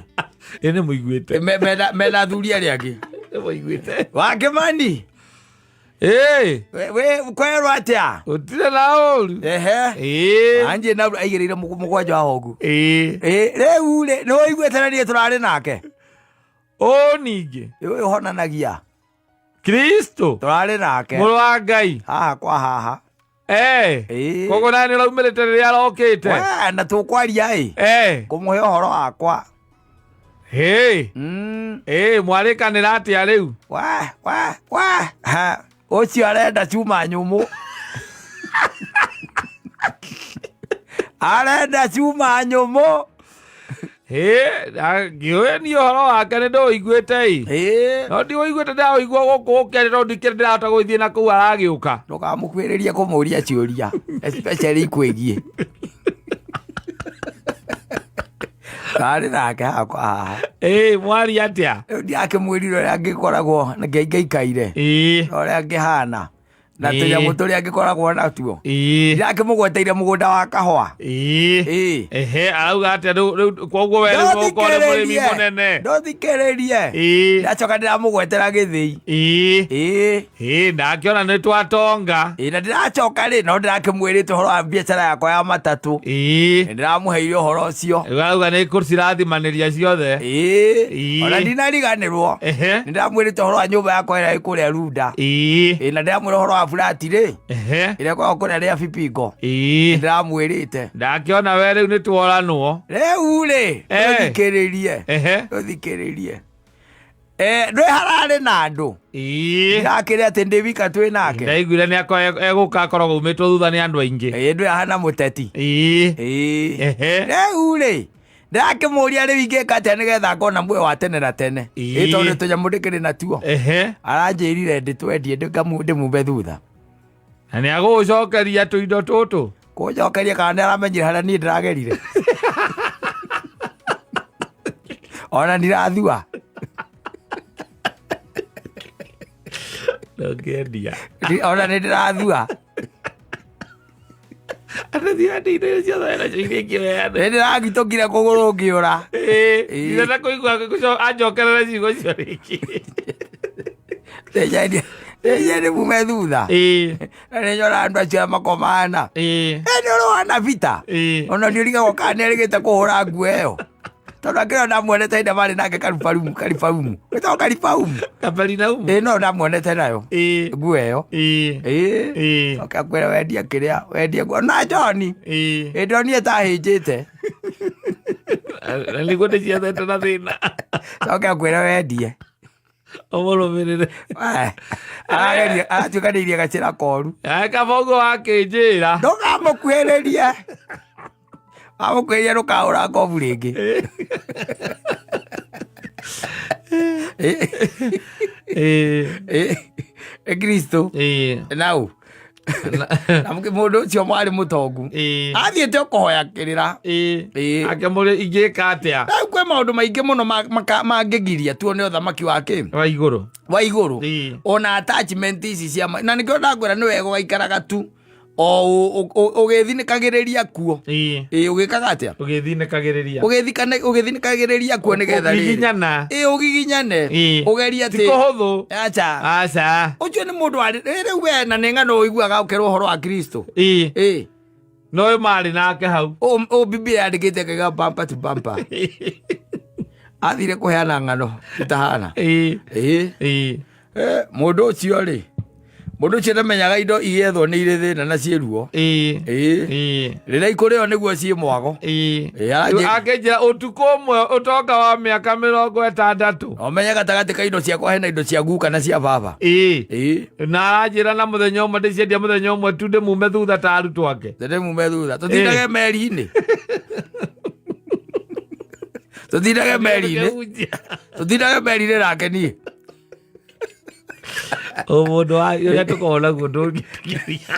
Speaker 1: Ĩĩ nĩ mũiguĩte.
Speaker 2: Mena athuri arĩa angĩ.
Speaker 1: Nĩ mũiguĩte.
Speaker 2: Wakĩmani.
Speaker 1: Ĩĩ.
Speaker 2: We kwerwo atĩa?
Speaker 1: Gũtirĩ na ũru.
Speaker 2: Ehe.
Speaker 1: Ĩĩ.
Speaker 2: Anjĩ na aigĩrĩire mũgwanja wa hongu.
Speaker 1: Ĩĩ.
Speaker 2: Ĩĩ, rĩu rĩ, nĩ ũiguĩte na niĩ tũrarĩ nake?
Speaker 1: Ũ ningĩ.
Speaker 2: Ũyũ ũhonanagia.
Speaker 1: Kristo.
Speaker 2: Tũrarĩ nake.
Speaker 1: Mũrũ wa Ngai.
Speaker 2: Haha kwa haha.
Speaker 1: Eh.
Speaker 2: Ĩĩ.
Speaker 1: Koguo nawe nĩ ũraumĩrĩte rĩrĩa arokĩte.
Speaker 2: We, na tũkwaria ĩ
Speaker 1: Eh.
Speaker 2: kũmũhe ũhoro wakwa.
Speaker 1: Hĩ. Ĩ mwarĩkanĩra atĩa rĩu?
Speaker 2: Wa wa wa ha ũcio arenda cuma nyũmũ, arenda cuma nyũmũ.
Speaker 1: Hĩ, ngĩũĩ niĩ ũhoro wake nĩ ndĩũiguĩte ĩ.
Speaker 2: Ĩĩ.
Speaker 1: No ndiũiguĩte, ndĩraũigua gũkũ ũkĩaria tondũ ndikĩrĩ ndĩrahota gũgĩthiĩ na kũu aragĩũka.
Speaker 2: Ndũkamũkuhĩrĩrie kũmũria ciũria, especially ikwĩgiĩ karĩ nake hakwa haha.
Speaker 1: Ĩ mwaria atĩa?
Speaker 2: Rĩu ndirakĩmwĩrire ũrĩa angĩkoragwo na ngĩikaire
Speaker 1: Ĩ.
Speaker 2: na ũrĩa angĩhana na
Speaker 1: Ĩĩ.
Speaker 2: tũnyamũ tũrĩa angĩkoragwo natuo.
Speaker 1: Ĩ.
Speaker 2: Ndirakĩmũgweteire mũgũnda wa kahũa.
Speaker 1: Ĩ.
Speaker 2: Ĩĩ.
Speaker 1: Ehe, arauga atĩa rĩu koguo we rĩu ũkorwo nĩ mũrĩmi mũnene?
Speaker 2: Ndũthikĩrĩrie.
Speaker 1: Ĩ.
Speaker 2: Ndacoka ndĩramũgwetera gĩthĩi.
Speaker 1: Ĩ.
Speaker 2: Ĩĩ.
Speaker 1: Ĩ, ndakĩona nĩ twatonga.
Speaker 2: Ĩĩ, na ndĩracoka rĩ, no ndĩrakĩmwĩrĩte ũhoro wa biacara yakwa ya matatũ.
Speaker 1: Ĩ.
Speaker 2: Nĩ ndĩramũheire ũhoro ũcio.
Speaker 1: Rĩu arauga nĩ kũcirathimanĩria ciothe.
Speaker 2: Ĩĩ.
Speaker 1: Ĩĩ.
Speaker 2: Ona ndinariganĩrwo.
Speaker 1: Ehe.
Speaker 2: Nĩ ndĩramwĩrĩte ũhoro wa nyũmba yakwa ĩrĩa ĩ kũrĩa Runda.
Speaker 1: Ĩ.
Speaker 2: Ĩĩ, na ndĩramwĩra ũhoro wa burati rĩ,
Speaker 1: Ehe.
Speaker 2: ĩrĩa ĩkoragwo kũrĩa rĩa Bibingo.
Speaker 1: Ĩ.
Speaker 2: Nĩ ndĩramwĩrĩte.
Speaker 1: Ndakĩona we rĩu nĩ tworanwo.
Speaker 2: Rĩu rĩ,
Speaker 1: Eh.
Speaker 2: ndũthikĩrĩrie.
Speaker 1: Ehe.
Speaker 2: Ndũthikĩrĩrie. Eh, ndwĩ hararĩ na andũ.
Speaker 1: Ĩ.
Speaker 2: Ndirakĩrĩ atĩ ndĩ wika twĩ nake.
Speaker 1: Ndaiguire nĩ egũka akoragwo umĩtwo thutha nĩ andũ aingĩ.
Speaker 2: Ĩĩ, ndwĩ ahana mũteti.
Speaker 1: Ĩ.
Speaker 2: Ĩĩ.
Speaker 1: Ehe.
Speaker 2: Rĩu rĩ, ndĩrakĩmũria rĩu ingĩka atĩa nĩgetha ngona muoyo wa tene na tene.
Speaker 1: Ĩĩ.
Speaker 2: Ĩ tondũ tũnyamũ ndĩkĩrĩ natuo.
Speaker 1: Ehe.
Speaker 2: Aranjĩrire ndĩtwendie ndĩmume thutha.
Speaker 1: Na nĩ agũgũcokeria tũindo tũtũ.
Speaker 2: Kũnjokeria kana nĩ aramenyire harĩa niĩ ndĩragerire. Ona ndirathua.
Speaker 1: Ndũngĩendia.
Speaker 2: Ona nĩ ndĩrathua.
Speaker 1: Atĩ endia indo iria ciothe wĩnacio iria ingĩheana.
Speaker 2: Nĩ ndĩragitũkire kũgũrũ ngĩũra.
Speaker 1: Ĩ,
Speaker 2: Ĩ.
Speaker 1: ndirenda kũigua anjokerere ciugo icio rĩngĩ.
Speaker 2: Ndendia ndĩmume thutha.
Speaker 1: Ĩ.
Speaker 2: Na nĩ nyonaga andũ acio arĩa makomana.
Speaker 1: Ĩ.
Speaker 2: Ĩ nĩ ũrĩ vita.
Speaker 1: Ĩ.
Speaker 2: Ona ndiũrigagwo kana nĩ erĩgĩte kũhũra nguo ĩyo. Tondũ akĩrĩ ndamuonete hĩndĩ marĩ nake Karibaumu, Karibaumu. Wĩtagwo Karibaumu.
Speaker 1: Kaperinaumu.
Speaker 2: Ĩ no ndamuonete nayo.
Speaker 1: Ĩ.
Speaker 2: Nguo ĩyo.
Speaker 1: Ĩ.
Speaker 2: Ĩ.
Speaker 1: Ĩ.
Speaker 2: Oke akwĩra wendie kĩrĩa, wendie nguo. Na John.
Speaker 1: Ĩ.
Speaker 2: Ĩ ndonire tahĩnjĩte.
Speaker 1: Na nĩguo ndĩciethete na thĩna.
Speaker 2: Coke akwĩra wendie.
Speaker 1: Ũmũrũmĩrĩre.
Speaker 2: Arageria aratuĩkanĩirie gacĩra koru.
Speaker 1: Kaba ũguo wakĩnjĩra.
Speaker 2: Ndũkamũkuhĩrĩrie. Wamũkuhĩrĩria ndũkahũra ngobu rĩngĩ.
Speaker 1: Ĩ.
Speaker 2: Ĩ Kristo.
Speaker 1: Ĩ.
Speaker 2: Nau. Na mũndũ ũcio mwarĩ mũtongu.
Speaker 1: Ĩ.
Speaker 2: Athiĩte o kũhoya kĩrĩra.
Speaker 1: Ĩ.
Speaker 2: Ĩ.
Speaker 1: Akĩmũria ingĩka atĩa?
Speaker 2: Rĩu kwĩ maũndũ maingĩ mũno mangĩgiria tuone ũthamaki wa kĩ?
Speaker 1: Wa igũrũ.
Speaker 2: Wa igũrũ.
Speaker 1: Ĩ.
Speaker 2: Ona attachment ici cia na nĩkĩo ndakwĩra nĩ wega ũgaikaraga tu o ũgĩthinĩkagĩrĩria kuo.
Speaker 1: Ĩ.
Speaker 2: Ĩ ũgĩkaga atĩa?
Speaker 1: Ũgĩthinĩkagĩrĩria.
Speaker 2: Ũgĩthinĩkagĩrĩria kuo nĩgetha rĩrĩ.
Speaker 1: Ũgiginyana.
Speaker 2: Ĩ ũgiginyane.
Speaker 1: Ĩ.
Speaker 2: Ũgerie
Speaker 1: Ti
Speaker 2: atĩ.
Speaker 1: kũhũthũ.
Speaker 2: Acha.
Speaker 1: Aca.
Speaker 2: Ũcio nĩ mũndũ warĩ rĩu we na nĩ ng'ano ũiguaga ũkerwo ũhoro wa Kristo.
Speaker 1: Ĩ.
Speaker 2: Ĩ.
Speaker 1: No ũyũ marĩ nake hau.
Speaker 2: Ũ Biblia yandĩkĩte kaiga bumper to bumper. Athire kũheana ng'ano itahana.
Speaker 1: Ĩ.
Speaker 2: Ĩ.
Speaker 1: Ĩ.
Speaker 2: Mũndũ ũcio rĩ, mũndũ ũcio ndamenyaga indo igĩethwo nĩ irĩ thĩna na ciĩ ruo.
Speaker 1: Ĩ.
Speaker 2: Ĩ.
Speaker 1: Ĩ.
Speaker 2: Rĩrĩa ikũrĩo nĩguo ciĩ mwago.
Speaker 1: Ĩ.
Speaker 2: Ĩ, aranjĩ-
Speaker 1: Akĩnjĩra ũtukũ ũmwe ũtonga wa mĩaka 60.
Speaker 2: Ũmenye gatagatĩ ka indo ciakwa hena indo cia guka na cia baba.
Speaker 1: Ĩ.
Speaker 2: Ĩ.
Speaker 1: Na aranjĩra na mũthenya ũmwe ndĩciendia mũthenya ũmwe tu ndĩmume thutha ta arutwo ake.
Speaker 2: Ndĩmume thutha. Tũtindage meri-inĩ. Tũtindage meri-inĩ. Tũtindage meri-inĩ nake niĩ.
Speaker 1: O mũndũ wa ũrĩa tũkoragwo naguo ndũngĩtĩkĩria.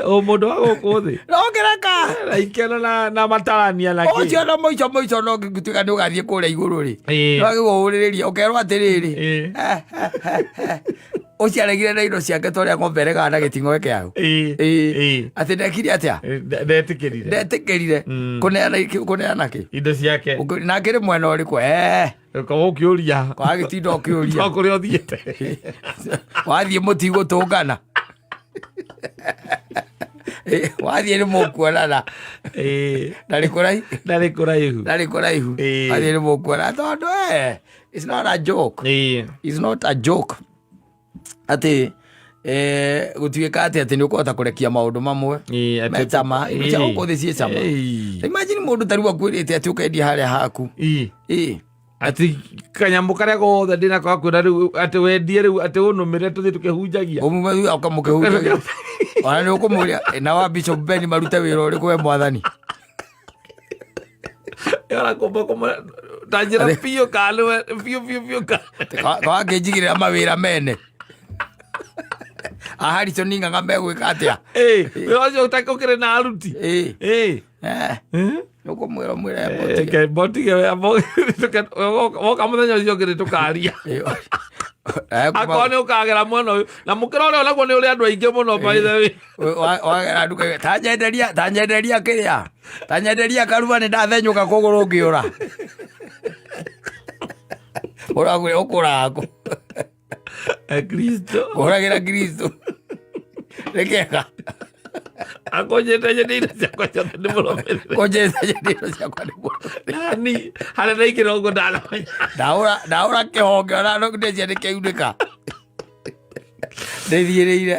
Speaker 1: O mũndũ wa gũkũ thĩ.
Speaker 2: No kĩreka.
Speaker 1: Na ikeno na matarania na kĩ.
Speaker 2: Ũcio na mũico mũico no ngĩtuĩka nĩ ũgathiĩ kũrĩa igũrũ rĩ.
Speaker 1: Ĩ.
Speaker 2: No agĩgũhũrĩrĩria ũkerwo atĩrĩrĩ.
Speaker 1: Ĩ.
Speaker 2: Ũcio aregire na indo ciake ta ũrĩa ng'ombe ĩregaga na gĩting'oe kĩayo.
Speaker 1: Ĩ.
Speaker 2: Ĩ.
Speaker 1: Ĩ.
Speaker 2: Atĩ ndekire atĩa?
Speaker 1: Ndetĩkĩrire.
Speaker 2: Ndetĩkĩrire kũneana kũneana kĩ?
Speaker 1: Indo ciake.
Speaker 2: Na akĩrĩ mwena ũrĩkũ? Eh.
Speaker 1: Ũkorwo ũkĩũria.
Speaker 2: Wagĩtinda ũkĩũria.
Speaker 1: To kũrĩa ũthiĩte.
Speaker 2: Wathiĩ mũtigũtũngana. Wathiĩ nĩ mũkuonana.
Speaker 1: Ĩ.
Speaker 2: Ndarĩ kũraihu.
Speaker 1: Ndarĩ kũraihu.
Speaker 2: Ndarĩ kũraihu.
Speaker 1: Ĩ.
Speaker 2: Wathiĩ nĩ mũkuonana tondũ it's not a joke.
Speaker 1: Ĩ.
Speaker 2: It's not a joke. Atĩ Gũtuĩka atĩ atĩ nĩ ũkũhota kũrekia maũndũ mamwe
Speaker 1: Ĩĩ, atĩ-
Speaker 2: me cama, indo cia
Speaker 1: Ĩĩ.
Speaker 2: gũkũ thĩ ciĩ cama.
Speaker 1: Ĩĩ.
Speaker 2: Imagine mũndũ ta rĩu akwĩrĩte atĩ ũkendia harĩa haku.
Speaker 1: Ĩĩ.
Speaker 2: Ĩĩ.
Speaker 1: Atĩ kanyamũ karĩa gothe ndĩnako gakwĩra rĩu atĩ wendie rĩu atĩ ũnũmĩre tũthiĩ tũkĩhunjagia.
Speaker 2: Ũmume thutha ũkamũkĩhunjagia. Ona nĩ ũkũmũria, "Ĩ, na wa Bishop Ben marute wĩra ũrĩkũ we mwathani?"
Speaker 1: Ora kũmba kũmba ta njĩra biũ kana nĩwe biũ biũ biũ kana.
Speaker 2: Kawangĩnjigĩrĩra mawĩra mene. A Harrison Ng'ang'a megwĩka atĩa?
Speaker 1: Ĩĩ, wĩra ũcio ũkĩrĩ na aruti.
Speaker 2: Ĩĩ.
Speaker 1: Ĩĩ.
Speaker 2: Eh, nĩ ũkũmwĩra ũmwĩre mbotige.
Speaker 1: Reke mbotige we, woka mũthenya ũcio ũngĩ nĩtũkaria.
Speaker 2: Ĩĩ. Eh, kuma-
Speaker 1: Akorwo nĩ ũkagera mwena ũyũ na mũkĩra ũrĩa onaguo nĩ ũrĩ andũ aingĩ mũno, by the way.
Speaker 2: Wagera nduka ĩyo, tanyenderia tanyenderia kĩrĩa tanyenderia karua nĩ ndathenyũka kũgũrũ ngĩũra ũragũra ũkũraga kũ?
Speaker 1: Kristo.
Speaker 2: Kũragĩra Kristo nĩ kega.
Speaker 1: Akũnjĩte nyendire ciakwa ciothe ndĩmũrũmĩrĩre.
Speaker 2: Kũnjĩte nyendire ciakwa ndĩmũrũmĩrĩre.
Speaker 1: Nani harĩa ndaingĩra ũguo ndanamenya.
Speaker 2: Ndaũra ndaũra kĩhonge ona no ndĩcia nĩkĩunĩka ndĩthiĩrĩire.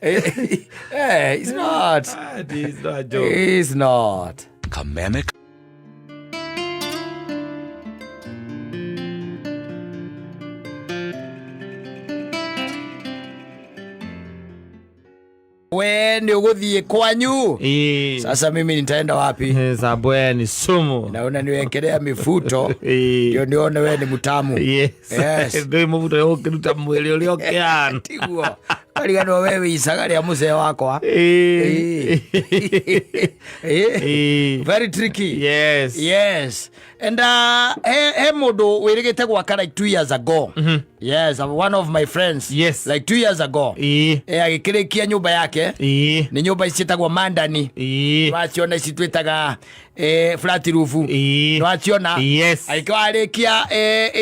Speaker 2: Eh, it's not.
Speaker 1: Ah, it is not a joke.
Speaker 2: It's not.
Speaker 4: Kameme
Speaker 2: We nĩ ũgũthiĩ kwanyu.
Speaker 1: Ĩĩ.
Speaker 2: Sasa mimi nitaenda wapi?
Speaker 1: Zabwe ni sumu.
Speaker 2: Naona niwekelea mifuto
Speaker 1: Ĩĩ.
Speaker 2: ndio nione we ni mtamu.
Speaker 1: Yes.
Speaker 2: Yes.
Speaker 1: Ndũĩ mũbuto ũkĩruta mwĩrĩ ũrĩa ũkĩhana.
Speaker 2: Tiguo kariganwo we wĩ icaga rĩa mũcee wakwa.
Speaker 1: Ĩĩ.
Speaker 2: Ĩĩ.
Speaker 1: Ĩĩ.
Speaker 2: Very tricky.
Speaker 1: Yes.
Speaker 2: Yes. And he mũndũ wĩrĩgĩte gwaka like 2 years ago. Yes, one of my friends.
Speaker 1: Yes.
Speaker 2: Like 2 years ago.
Speaker 1: Ĩĩ.
Speaker 2: Agĩkĩrĩkia nyũmba yake.
Speaker 1: Ĩĩ.
Speaker 2: Nĩ nyũmba ici ciĩtagwo mandani.
Speaker 1: Ĩĩ.
Speaker 2: Waciona ici twĩtaga flat roof.
Speaker 1: Ĩĩ.
Speaker 2: Waciona.
Speaker 1: Yes.
Speaker 2: Agĩkorwo arĩkia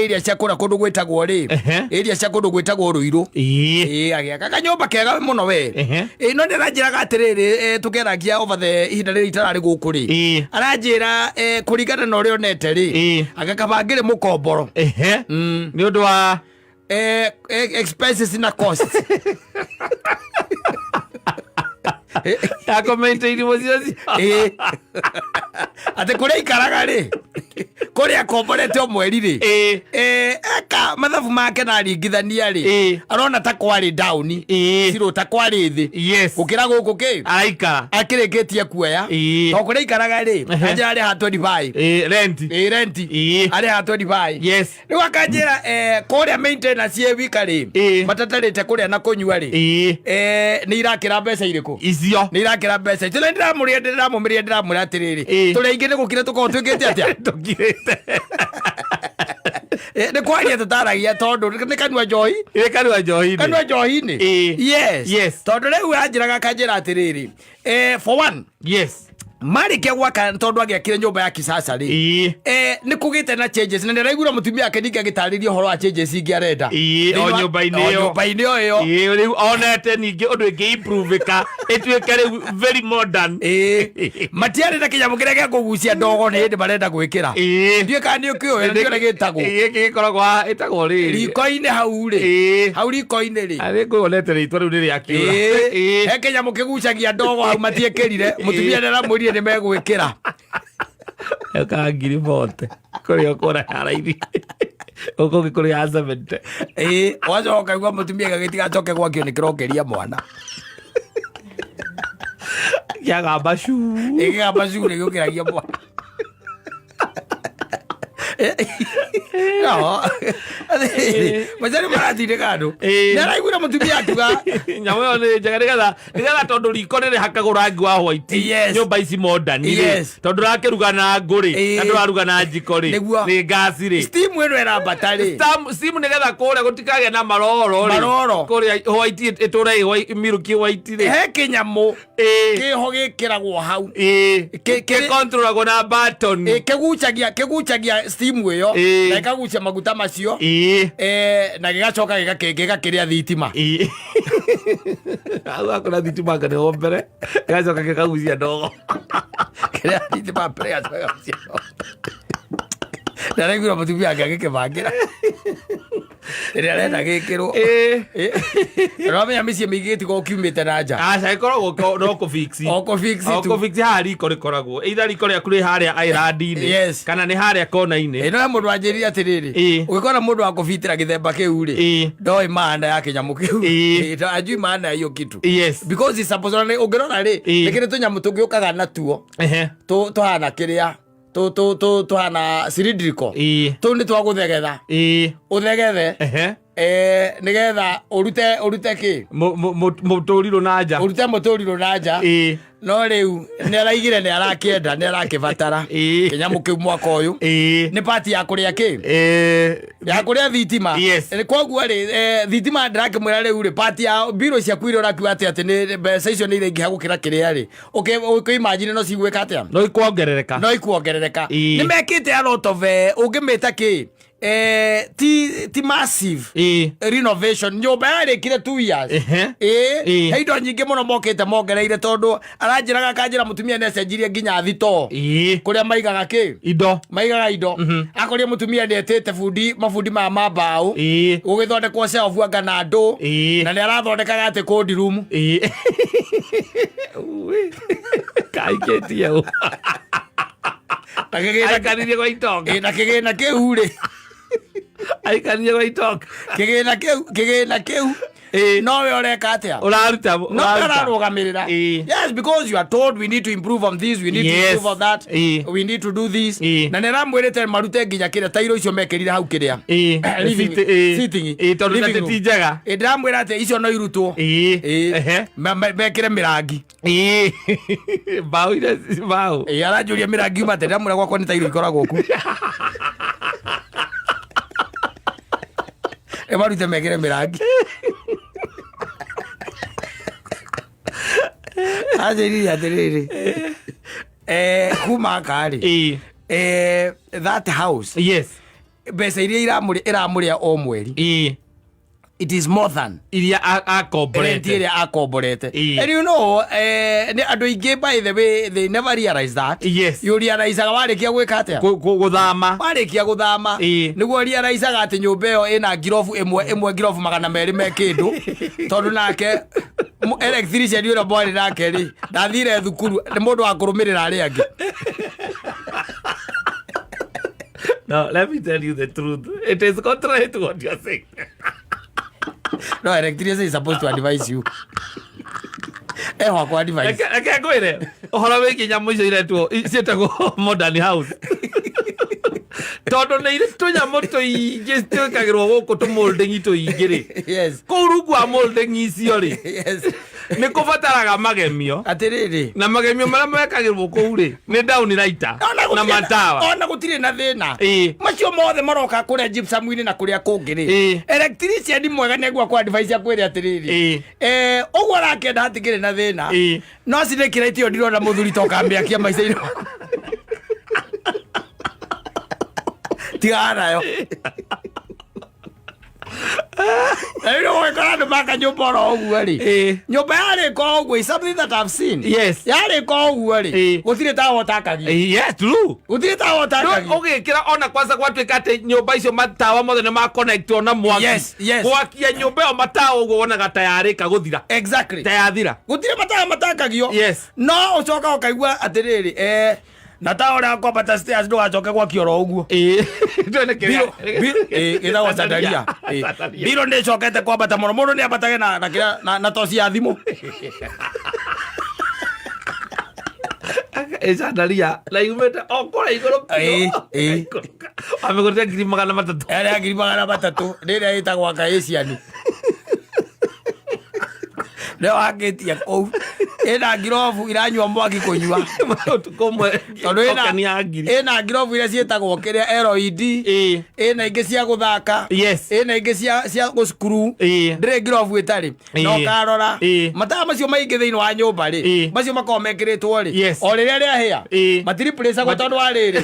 Speaker 2: area cia kũrĩa kũndũ gwĩtagwo rĩ.
Speaker 1: Ehe.
Speaker 2: Area cia kũndũ gwĩtagwo Rũirũ.
Speaker 1: Ĩĩ.
Speaker 2: Ĩĩ, agĩaka kanyũmba kega mũno we.
Speaker 1: Ehe.
Speaker 2: Ĩĩ, no nĩaranjĩraga atĩrĩrĩ, tũkĩaragia over the ihinda rĩrĩ itararĩ gũkũ rĩ.
Speaker 1: Ĩĩ.
Speaker 2: Aranjĩra kũringana na ũrĩa onete rĩ,
Speaker 1: Ĩĩ.
Speaker 2: agakaba ngĩrĩ mũkomboro.
Speaker 1: Ehe. Nĩ ũndũ wa
Speaker 2: Expenses na cost.
Speaker 1: Ya kũmaintain mũciĩ ũcio.
Speaker 2: Ĩĩ. Atĩ kũrĩa aikaraga rĩ, kũrĩa akomborete o mweri rĩ,
Speaker 1: Ĩĩ.
Speaker 2: Eka mathabu make na aringithania rĩ,
Speaker 1: Ĩĩ.
Speaker 2: arona ta kwarĩ down.
Speaker 1: Ĩĩ.
Speaker 2: Cirũ ta kwarĩ thĩ.
Speaker 1: Yes.
Speaker 2: Gũkĩra gũkũ kĩ?
Speaker 1: Araikara.
Speaker 2: Akĩrĩkĩtie kuoya.
Speaker 1: Ĩĩ.
Speaker 2: To kũrĩa aikaraga rĩ,
Speaker 1: Ehe.
Speaker 2: anjĩra arĩha 25.
Speaker 1: Ĩĩ, rent.
Speaker 2: Ĩĩ, rent.
Speaker 1: Ĩĩ.
Speaker 2: Arĩha 25.
Speaker 1: Yes.
Speaker 2: Rĩu akanjĩra kũrĩa maintenance ĩ wika rĩ,
Speaker 1: Ĩĩ.
Speaker 2: matatarĩte kũrĩa na kũnyua rĩ,
Speaker 1: Ĩĩ.
Speaker 2: Nĩ irakĩra mbeca irĩkũ?
Speaker 1: Icio.
Speaker 2: Nĩ irakĩra mbeca icio. Na ndĩramũria ndĩramũmĩria ndĩramwĩra atĩrĩrĩ,
Speaker 1: Ĩĩ.
Speaker 2: tũrĩ aingĩ nĩ gũkira tũkoragwo twĩkĩte atĩa?
Speaker 1: Tũkirĩte.
Speaker 2: Nĩ kwaria tũtaragia tondũ nĩ kanua njohi.
Speaker 1: Ĩ kanua njohi-inĩ.
Speaker 2: Kanua njohi-inĩ.
Speaker 1: Ĩĩ.
Speaker 2: Yes.
Speaker 1: Yes.
Speaker 2: Tondũ rĩu anjĩraga akanjĩra atĩrĩrĩ, for one,
Speaker 1: Yes.
Speaker 2: marĩkia gwaka tondũ agĩakire nyũmba ya kisasa rĩ,
Speaker 1: Ĩĩ.
Speaker 2: Nĩ kũgĩte na changes na nĩaraiguire mũtumia wake ningĩ agĩtarĩria ũhoro wa changes ingĩ arenda.
Speaker 1: Ĩĩ, o
Speaker 2: Thĩinĩ wa-
Speaker 1: nyũmba-inĩ
Speaker 2: o
Speaker 1: ĩyo.
Speaker 2: nyũmba-inĩ o ĩyo.
Speaker 1: Ĩĩ, rĩu onete ningĩ ũndũ ĩngĩ improve-ĩka ĩtuĩke rĩu very modern.
Speaker 2: Ĩĩ. Matiarĩ na kĩnyamũ kĩrĩa gĩa kũgucia ndogo nĩ hĩndĩ marenda gwĩkĩra.
Speaker 1: Ĩĩ.
Speaker 2: Ndiũĩ kana nĩ ũkĩũĩ na ndiũĩ gĩtagwo.
Speaker 1: Ĩĩ, gĩkĩ gĩkoragwo haha, ĩtagwo rĩrĩ.
Speaker 2: Riko-inĩ hau rĩ.
Speaker 1: Ĩĩ.
Speaker 2: Hau riko-inĩ rĩ.
Speaker 1: Arĩ ngwĩonete rĩtwa rĩu nĩ rĩakĩũra.
Speaker 2: Ĩĩ.
Speaker 1: Ĩĩ.
Speaker 2: He kĩnyamũ kĩgucagia ndogo hau matiĩkĩrire. Mũtumia nĩaramwĩrire nĩ megwĩkĩra.
Speaker 1: Ĩkaga 40,000 kũrĩa ũkũra ya raithi gũkũ ũngĩ kũrĩ ya 70.
Speaker 2: Ĩĩ, wacoka ũkaigua mũtumia gagĩtigacoke gwakio nĩ kĩrokeria mwana.
Speaker 1: Kĩagamba cu.
Speaker 2: Ĩkĩgamba curu gĩũkĩragia mwana. No. Maica nĩ maratindĩka andũ.
Speaker 1: Ĩĩ.
Speaker 2: Nĩaraiguire mũtumia akiuga
Speaker 1: Nyamũ ĩyo nĩ njega nĩgetha tondũ riko nĩ rĩhakagwo rangi wa white.
Speaker 2: Yes.
Speaker 1: Nyũmba ici modern rĩ,
Speaker 2: Yes.
Speaker 1: tondũ ũrakĩruga na ngũ rĩ,
Speaker 2: Ĩĩ.
Speaker 1: na ndũraruga na njiko rĩ,
Speaker 2: Nĩguo.
Speaker 1: nĩ ngasi rĩ,
Speaker 2: steam ĩno ĩrambata rĩ.
Speaker 1: Steam nĩgetha kũrĩa gũtikagĩa na maroro rĩ.
Speaker 2: Maroro.
Speaker 1: Kũrĩa white ĩtũre ĩ milky white rĩ.
Speaker 2: He kĩnyamũ
Speaker 1: Ĩĩ.
Speaker 2: kĩho gĩkĩragwo hau.
Speaker 1: Ĩĩ.
Speaker 2: Kĩ
Speaker 1: Gĩkontrolagwo na button.
Speaker 2: Ĩ, kĩgucagia steam ĩyo
Speaker 1: Ĩĩ.
Speaker 2: na ĩkagucia maguta macio.
Speaker 1: Ĩĩ.
Speaker 2: Na gĩgacoka gĩgakĩrĩa thitima.
Speaker 1: Ĩĩ. Hau hakuna thitima anga nĩho mbere gĩgacoka gĩkagucia ndogo.
Speaker 2: Kĩrĩa thitima mbere gĩgacoka gĩkagucia ndogo. Ndaraiguire mũtumia wake agĩkĩbangĩra. Ĩrĩa arenda gĩkĩrwo. Ũramenya mĩciĩ mĩingĩ gĩtikoragwo kiumĩte na nja.
Speaker 1: Aca ĩkoragwo no kũfix.
Speaker 2: O kũfix
Speaker 1: O
Speaker 2: tu.
Speaker 1: kũfix haha riko rĩkoragwo, either riko rĩaku rĩ harĩa island-inĩ kana nĩ harĩa kona-inĩ.
Speaker 2: Ĩ, no he mũndũ wanjĩrire atĩrĩrĩ, ũgĩkora mũndũ wa kũbitĩra gĩthemba kĩu rĩ, ndoĩ maana ya kĩnyamũ kĩu. Ĩ, ajui maana ya hiyo kitu, because it's supposed, ona ũngĩrora rĩ, nĩ kĩrĩ tũnyamũ tũngĩũkaga natuo, tũhana kĩrĩa tũhana cylindrical. Tũu nĩ twa gũthegetha, ũthegethe, nĩgetha ũrute kĩ?
Speaker 1: Mũtũrirũ na nja.
Speaker 2: Ũrute mũtũrirũ na nja. No rĩu nĩ araigire nĩ arakĩenda, nĩ arakĩbatara kĩnyamũ kĩu mwaka ũyũ. Nĩ pati ya kũrĩa kĩ? Ya kũrĩa thitima. Koguo rĩ, thitima ndĩrakĩmwĩra rĩu rĩ, pati ya mbirũ ciaku iria ũrakiuga atĩ nĩ mbeca icio nĩ iraingĩha gũkĩra kĩrĩa rĩ, ũkĩimagine no cigwĩka atĩa?
Speaker 1: No ikuongerereka.
Speaker 2: No ikuongerereka. Nĩ mekĩte a lot of, ũngĩmĩta kĩ, ti massive renovation. Nyũmba yarĩkire 2 years. Ĩ, he indo nyingĩ mũno mokĩte mongereire, tondũ aranjĩraga akanjĩra mũtumia nĩ acenjirie nginya thitoo, kũrĩa maigaga kĩ?
Speaker 1: Indo.
Speaker 2: Maigaga indo. Akorire mũtumia nĩ etĩte bundi, mabundi maya ma mbaũ, gũgĩthondekwo shelf anga na ndũ, na nĩ arathondekaga atĩ cold room.
Speaker 1: Ui. Kaikĩtie ũ?
Speaker 2: Na kĩgĩna.
Speaker 1: Aikaririe gwa itonga.
Speaker 2: Ĩ, na kĩgĩna kĩu rĩ.
Speaker 1: Aikaririe gwa itonga.
Speaker 2: Kĩgĩna kĩu nowe ũreka atĩa?
Speaker 1: Ũraruta.
Speaker 2: No.
Speaker 1: Ũraruta.
Speaker 2: Ũrarũgamĩrĩra. Yes, because you are told we need to improve on this, we need to improve on that, we need to do this. Na nĩ aramwĩrĩte marute nginya kĩrĩa tairo icio mekĩrire hau kĩrĩa sitting.
Speaker 1: Tondũ
Speaker 2: Living
Speaker 1: atĩ
Speaker 2: room.
Speaker 1: ti njega.
Speaker 2: Ĩ, ndĩramwĩra atĩ icio no irutwo. Mekĩre mĩrangi.
Speaker 1: Mbaũ iria mbaũ.
Speaker 2: Ĩ, aranjũria mĩrangi yuma atĩa, ndĩramwĩra gwakwa nĩ tairo ikoragwo ku. Ĩ, marute mekĩre mĩrangi. Anjĩrire atĩrĩrĩ, kuma aka rĩ, that house, mbeca iria iramũrĩa o mweri, it is more than
Speaker 1: iria
Speaker 2: rent
Speaker 1: akomborete.
Speaker 2: Ĩrĩa akomborete. And you know, nĩ andũ aingĩ, by the way, they never realize that. You realizeaga warĩkia gwĩka atĩa?
Speaker 1: Gũthama.
Speaker 2: Warĩkia gũthama, nĩguo realizeaga atĩ nyũmba ĩyo ĩna ngirobu ĩmwe ĩmwe, ngirobu 200 me kĩndũ, tondũ nake electrician ũrĩa mwarĩ nake rĩ, ndathire thukuru, nĩ mũndũ wa kũrũmĩrĩra arĩa angĩ.
Speaker 1: No, let me tell you the truth. It is contrary to what you are saying.
Speaker 2: No, electrician is supposed to advise you, eho akwa advise.
Speaker 1: Reke ngwĩre ũhoro wĩgiĩ nyamũ icio iretwo ciĩtagwo modern house, tondũ nĩ irĩ tũnyamũ tũingĩ twĩkagĩrwo gũkũ, tũmolding tũingĩ rĩ, kũu rungu wa molding icio rĩ, nĩ kũbataraga magemio.
Speaker 2: Atĩrĩrĩ.
Speaker 1: Na magemio marĩa mekagĩrwo kũu rĩ, nĩ down lighter na matawa.
Speaker 2: Ona gũtirĩ na thĩna. Macio mothe maroka kũrĩa gypsum-inĩ na kũrĩa kũngĩ rĩ, electrician mwega nĩ egwa kwa advice akwĩre atĩrĩrĩ, ũguo arakĩenda hatikĩrĩ na thĩna, no cinĩkĩra ĩyo ndirona mũthuri to kamĩakia maica-inĩ maku, tigana nayo. Na rĩu ũgĩkora andũ maka nyũmba oro ũguo rĩ, nyũmba yarĩka o ũguo is something that I've seen. Yarĩka o ũguo rĩ, gũtirĩ tawa ũtakagio.
Speaker 1: Yes, true.
Speaker 2: Gũtirĩ tawa ũtakagio.
Speaker 1: Ũgĩkĩra ona kwanza gwatuĩka atĩ nyũmba icio matawa mothe nĩ maconnectwo na mwaki, gwakia nyũmba ĩyo matawa ũguo wonaga ta yarĩka gũthira, ta yathira.
Speaker 2: Gũtirĩ matawa matakagio. No ũcoka ũkaigua atĩrĩrĩ, na tawa ũrĩa kwambata stairs ndũgacoke gwakio oro ũguo.
Speaker 1: Twene kĩrĩa-
Speaker 2: Ĩtagwo chandaria.
Speaker 1: Chandaria.
Speaker 2: Biro nĩ ĩcokete kwambata mũno, mũndũ nĩ ambatage na kĩrĩa na toci ya thimũ.
Speaker 1: Ĩcandaria na yumĩte o kũrĩa igũrũ biũ. Amĩgũrĩte 300,000.
Speaker 2: Ĩrĩa 300,000 nĩ ĩrĩa ĩtagwo aka Asian, nĩyo wakĩtie kũu, ĩna ngirobu iranyua mwaki kũnyua.
Speaker 1: Ũtukũ ũmwe.
Speaker 2: Tondũ ĩna
Speaker 1: tokeni ya ngiri.
Speaker 2: Ĩna ngirobu iria ciĩtagwo kĩrĩa LED, ĩna ingĩ cia gũthaka, ĩna ingĩ cia gũcukuru. Ndĩrĩ ngirobu ĩtarĩ. Na ũkarora matawa macio maingĩ thĩinĩ wa nyũmba rĩ, macio makoragwo mekĩrĩtwo rĩ, o rĩrĩa rĩahĩa, matiriplacagwo, tondũ wa rĩrĩ,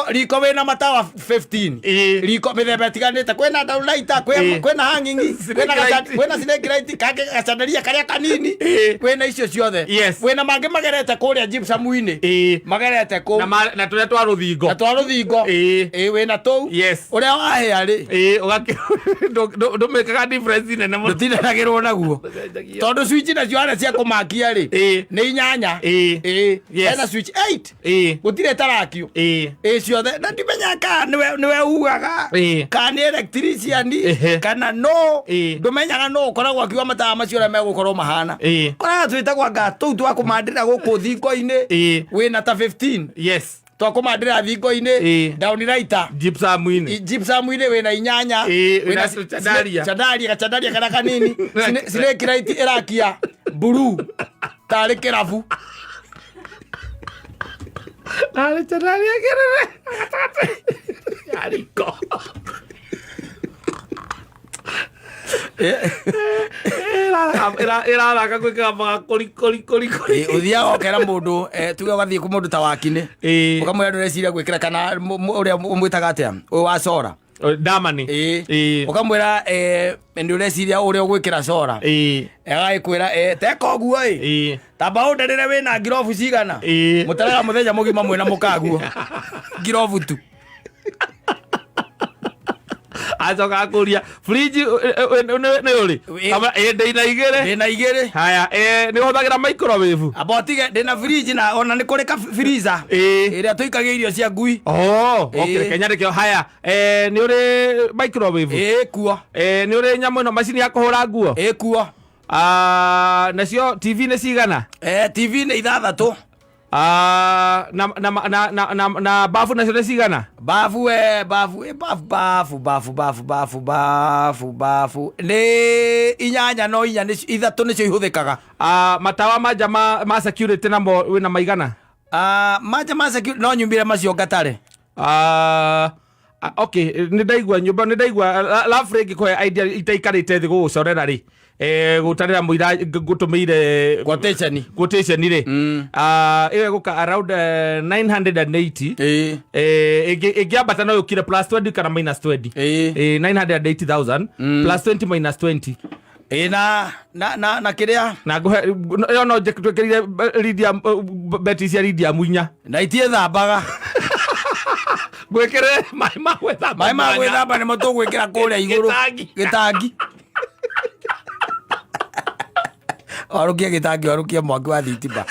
Speaker 2: riko wĩna matawa 15, riko mĩthemba ĩtiganĩte, kwĩna downlighter, kwĩna hanging, kwĩna
Speaker 1: Snake light.
Speaker 2: kwĩna snake light, kangĩ gachandaria karĩa kanini, kwĩna icio Ciothe.
Speaker 1: Yes.
Speaker 2: Wĩna mangĩ magerete kũrĩa gypsum-inĩ. Magerete kũu.
Speaker 1: Na tũrĩa twa rũthingo.
Speaker 2: Na twa rũthingo. Ĩĩ, wĩna tũu.
Speaker 1: Yes.
Speaker 2: Ũrĩa wahĩa rĩ,
Speaker 1: Ĩĩ, ndũmĩkaga difference nene mũno.
Speaker 2: Ndũtindanagĩrwo naguo tondũ switch nacio harĩa cia kũmakia rĩ, nĩ inyanya. Ĩĩ. Hena switch 8. Gũtirĩ tarakio. Ĩĩ, ciothe, na ndimenya kana nĩwe ugaga kana nĩ electrician kana no ndũmenyaga no ũkoragwo akiuga matawa macio ũrĩa megũkorwo mahana. Koraga twĩtagwo anga tũu twa kũmandĩra gũkũ thingo-inĩ. Wĩna ta 15 twa kũmandĩra thingo-inĩ. Downlighter.
Speaker 1: Gypsum-inĩ.
Speaker 2: Gypsum-inĩ wĩna inyanya.
Speaker 1: Ĩĩ, wĩna chandaria.
Speaker 2: Chandaria, gachandaria kana kanini. Snake light ĩrakia blue tarĩ kĩrabu.
Speaker 1: Narĩ chandaria kĩnene gatagatĩ ya riko. Ĩrathaka gwĩkaga kũri kũri kũri kũri.
Speaker 2: Ĩ, ũthiaga ũkera mũndũ, tuge ũgathiĩ kwĩ mũndũ ta wakinĩ, ũkamwĩra ndũreciria gwĩkĩra kana ũrĩa ũmwĩtaga atĩa, ũyũ wa cora.
Speaker 1: Damani.
Speaker 2: Ĩ, ũkamwĩra nĩ ũreciria ũrĩa ũgwĩkĩra cora. Agagĩkwĩra, teka ũguo ĩ, tamba ũndarĩre wĩna ngirobu cigana. Mũtaraga mũthenya mũgima mwĩna mũkaguo ngirobu tu.
Speaker 1: Acoka akũria fridge nĩ ũrĩ? Ĩ, ndĩna igĩrĩ.
Speaker 2: Ndĩna igĩrĩ.
Speaker 1: Haya, nĩ ũhũthagĩra microwave?
Speaker 2: Amba ũtige, ndĩna fridge na ona nĩ kũrĩ ka freezer ĩrĩa tũikagia irio cia ngui.
Speaker 1: Oh, okay, reke nyandĩke. Haya, nĩ ũrĩ microwave?
Speaker 2: Ĩ, kuo.
Speaker 1: Nĩ ũrĩ nyamũ ĩno, macini ya kũhũra nguo?
Speaker 2: Ĩ, kuo.
Speaker 1: Ah, nacio TV nĩ cigana?
Speaker 2: TV nĩ ithathatũ.
Speaker 1: Ah, na bafu nacio nĩ cigana?
Speaker 2: Bafu, bafu, bafu, bafu, bafu, bafu, bafu, bafu, bafu nĩ inyanya, no inya ithatũ nĩcio ihũthĩkaga.
Speaker 1: Ah, matawa manja ma security namo wĩna maigana?
Speaker 2: Ah, manja ma security no nyumire macio ngatare.
Speaker 1: Ah, ah, okay, nĩ ndaigua nyũmba, nĩ ndaigua roughly ngĩkũhe idea itaikarĩte thĩ gũgũcorera rĩ, gũtarĩra mũira ngũtũmĩire
Speaker 2: quotation.
Speaker 1: Quotation rĩ, ah, ĩyo ĩgũka around 980. Ĩngĩambata no yũkire plus 20 kana minus 20. 980,000 plus 20 minus 20.
Speaker 2: Ĩ, na kĩrĩa
Speaker 1: Na ngũhe ĩyo no twĩkĩrire lithium, beti cia lithium inya.
Speaker 2: Na itiĩthambaga.
Speaker 1: Ngwĩkĩre maĩ ma gwĩthamba.
Speaker 2: Maĩ ma
Speaker 1: Mwanya.
Speaker 2: Gwĩthamba nĩmo tũgwĩkĩra kũrĩa igũrũ.
Speaker 1: Gĩtangi.
Speaker 2: Gĩtangi, warũkie gĩtangi, warũkie mwaki wa thitima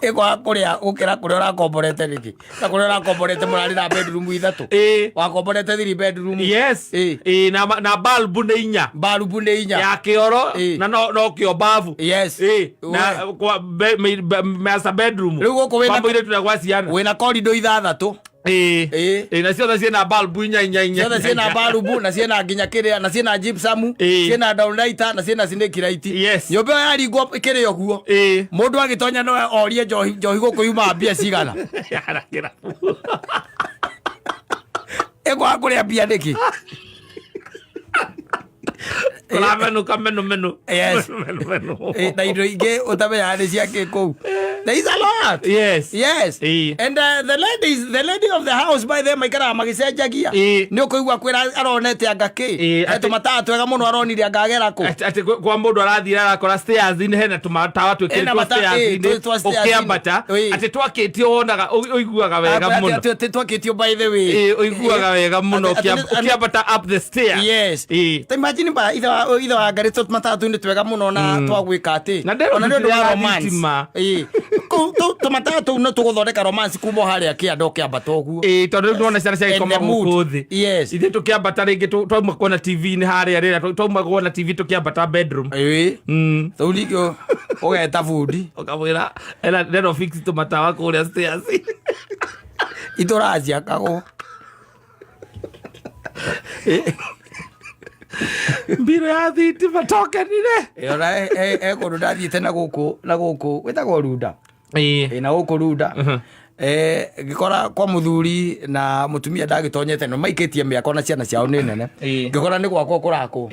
Speaker 2: ĩkwaga kũrĩa gũkĩra kũrĩa ũrakomborete nĩkĩ, na kũrĩa ũrakomborete mũrarĩ na bedroom ithatũ. Wakomborete three bedroom.
Speaker 1: Yes. Ĩĩ, na bulb nĩ inya.
Speaker 2: Barubu nĩ inya.
Speaker 1: Ya kĩoro. Na no kĩo babu. Ĩĩ, na kwa master bedroom.
Speaker 2: Rĩu gũkũ
Speaker 1: Kwa mũirĩtu na gwa ciana.
Speaker 2: Wĩna korido ithathatũ.
Speaker 1: Ĩĩ, na ciothe ciĩna bulb inya inya inya.
Speaker 2: Ciothe ciĩna barubu na ciĩna nginya kĩrĩa, na ciĩna gypsum, ciĩna downlighter na ciĩna snake light. Nyũmba ĩyo yaringwo ĩkĩrĩ ũguo, mũndũ agĩtonya no orie, njohi, njohi gũkũ yumaga mbia cigana?
Speaker 1: Yara kĩrabu.
Speaker 2: Ĩkwaga kũrĩa mbia nĩkĩ?
Speaker 1: Kũramenũka menu menu. Menu menu.
Speaker 2: Na indo ingĩ ũtamenyaga nĩ ciakĩ kũu. There is a lot. Yes. And the ladies, the lady of the house, by them maikaraga magĩcenjagia. Nĩ ũkũigua kwĩra aronete anga kĩ. He tũmatawa twega mũno aronire anga agera kũ.
Speaker 1: Atĩ kwa mũndũ arathiĩ arakora stairs-inĩ hena tũmatawa
Speaker 2: Hena
Speaker 1: twĩkĩrĩtwo stairs-inĩ
Speaker 2: twa stairs-inĩ.
Speaker 1: ũkĩambata, atĩ twakĩtio wonaga ũiguaga wega mũno.
Speaker 2: Atĩ twakĩtio, by the way.
Speaker 1: Ĩĩ, ũiguaga wega mũno ũkĩambata up the stairs.
Speaker 2: Yes. Ta imagine ba ithe wa ngarĩ tũmatawa tũu nĩ twega mũno na twagwĩka atĩ
Speaker 1: Na ndĩrona
Speaker 2: ona nĩ ũndũ wa
Speaker 1: tũtiraga
Speaker 2: romance.
Speaker 1: thitima.
Speaker 2: Ĩĩ. Kũu tũmatawa tũu no tũgũthondeka romance kuma o harĩa kĩanda ũkĩambata ũguo.
Speaker 1: Ĩĩ, tondũ rĩu nĩwona ciana
Speaker 2: And
Speaker 1: ciagĩkoma
Speaker 2: the mood.
Speaker 1: gũkũ thĩ. Ithuĩ tũkĩambata rĩngĩ twauma kuona TV-inĩ harĩa rĩrĩa twauma kuona TV tũkĩambata bedroom.
Speaker 2: Ĩĩ. Rĩu ningĩ ũgeta bundi.
Speaker 1: Ũkamwĩra ena neno fix tũmatawa kũrĩa stairs.
Speaker 2: Itũraciakagwo.
Speaker 1: Mbirũ ya thitima tokenire.
Speaker 2: Ĩ, ona he kũndũ ndathiĩte na gũkũ wĩtagwo Runda. Ĩ, na gũkũ Runda, ngĩkora kwa mũthuri na mũtumia ndagĩtonyete no maikĩtie mĩaka ona ciana ciao nĩ nene. Ngĩkora nĩ gwakwo kũrakwo.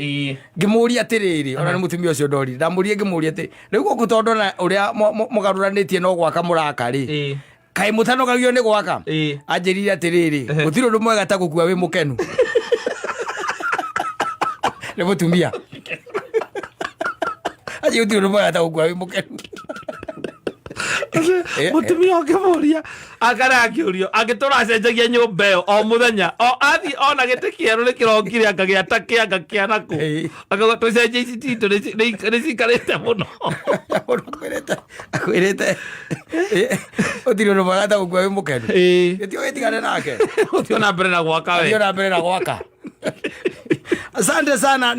Speaker 2: Ngĩmũria atĩrĩrĩ, ona nĩ mũtumia ũcio ndorire, ndamũria, ngĩmũria atĩ rĩu gũkũ tondũ ona ũrĩa mũgarũranĩtie no gwaka mũraka rĩ, kaĩ mũtanogagio nĩ gwaka? Anjĩrire atĩrĩrĩ, gũtirĩ ũndũ mwega ta gũkua wĩ mũkenu. Nĩ mũtumia. Aci gũtirĩ ũndũ mwega ta gũkua wĩ mũkenu.
Speaker 1: Mũtumia ũngĩmũria akara akĩũrio angĩtũra acenjagia nyũmba ĩyo o mũthenya, o athiĩ ona gĩtĩ kĩerũ nĩ kĩrokire, angagĩa ta kĩa angakĩa nakũ. Akauga tũcenjie ici titũ nĩ cikarĩte mũno.
Speaker 2: Mũndũ akwĩrĩte gũtirĩ ũndũ mwega ta gũkua wĩ mũkenu. Gĩtio gĩtigane nake.
Speaker 1: Ũthiĩ na mbere na gwaka we.
Speaker 2: Thiĩ na mbere na gwaka. Asante sana.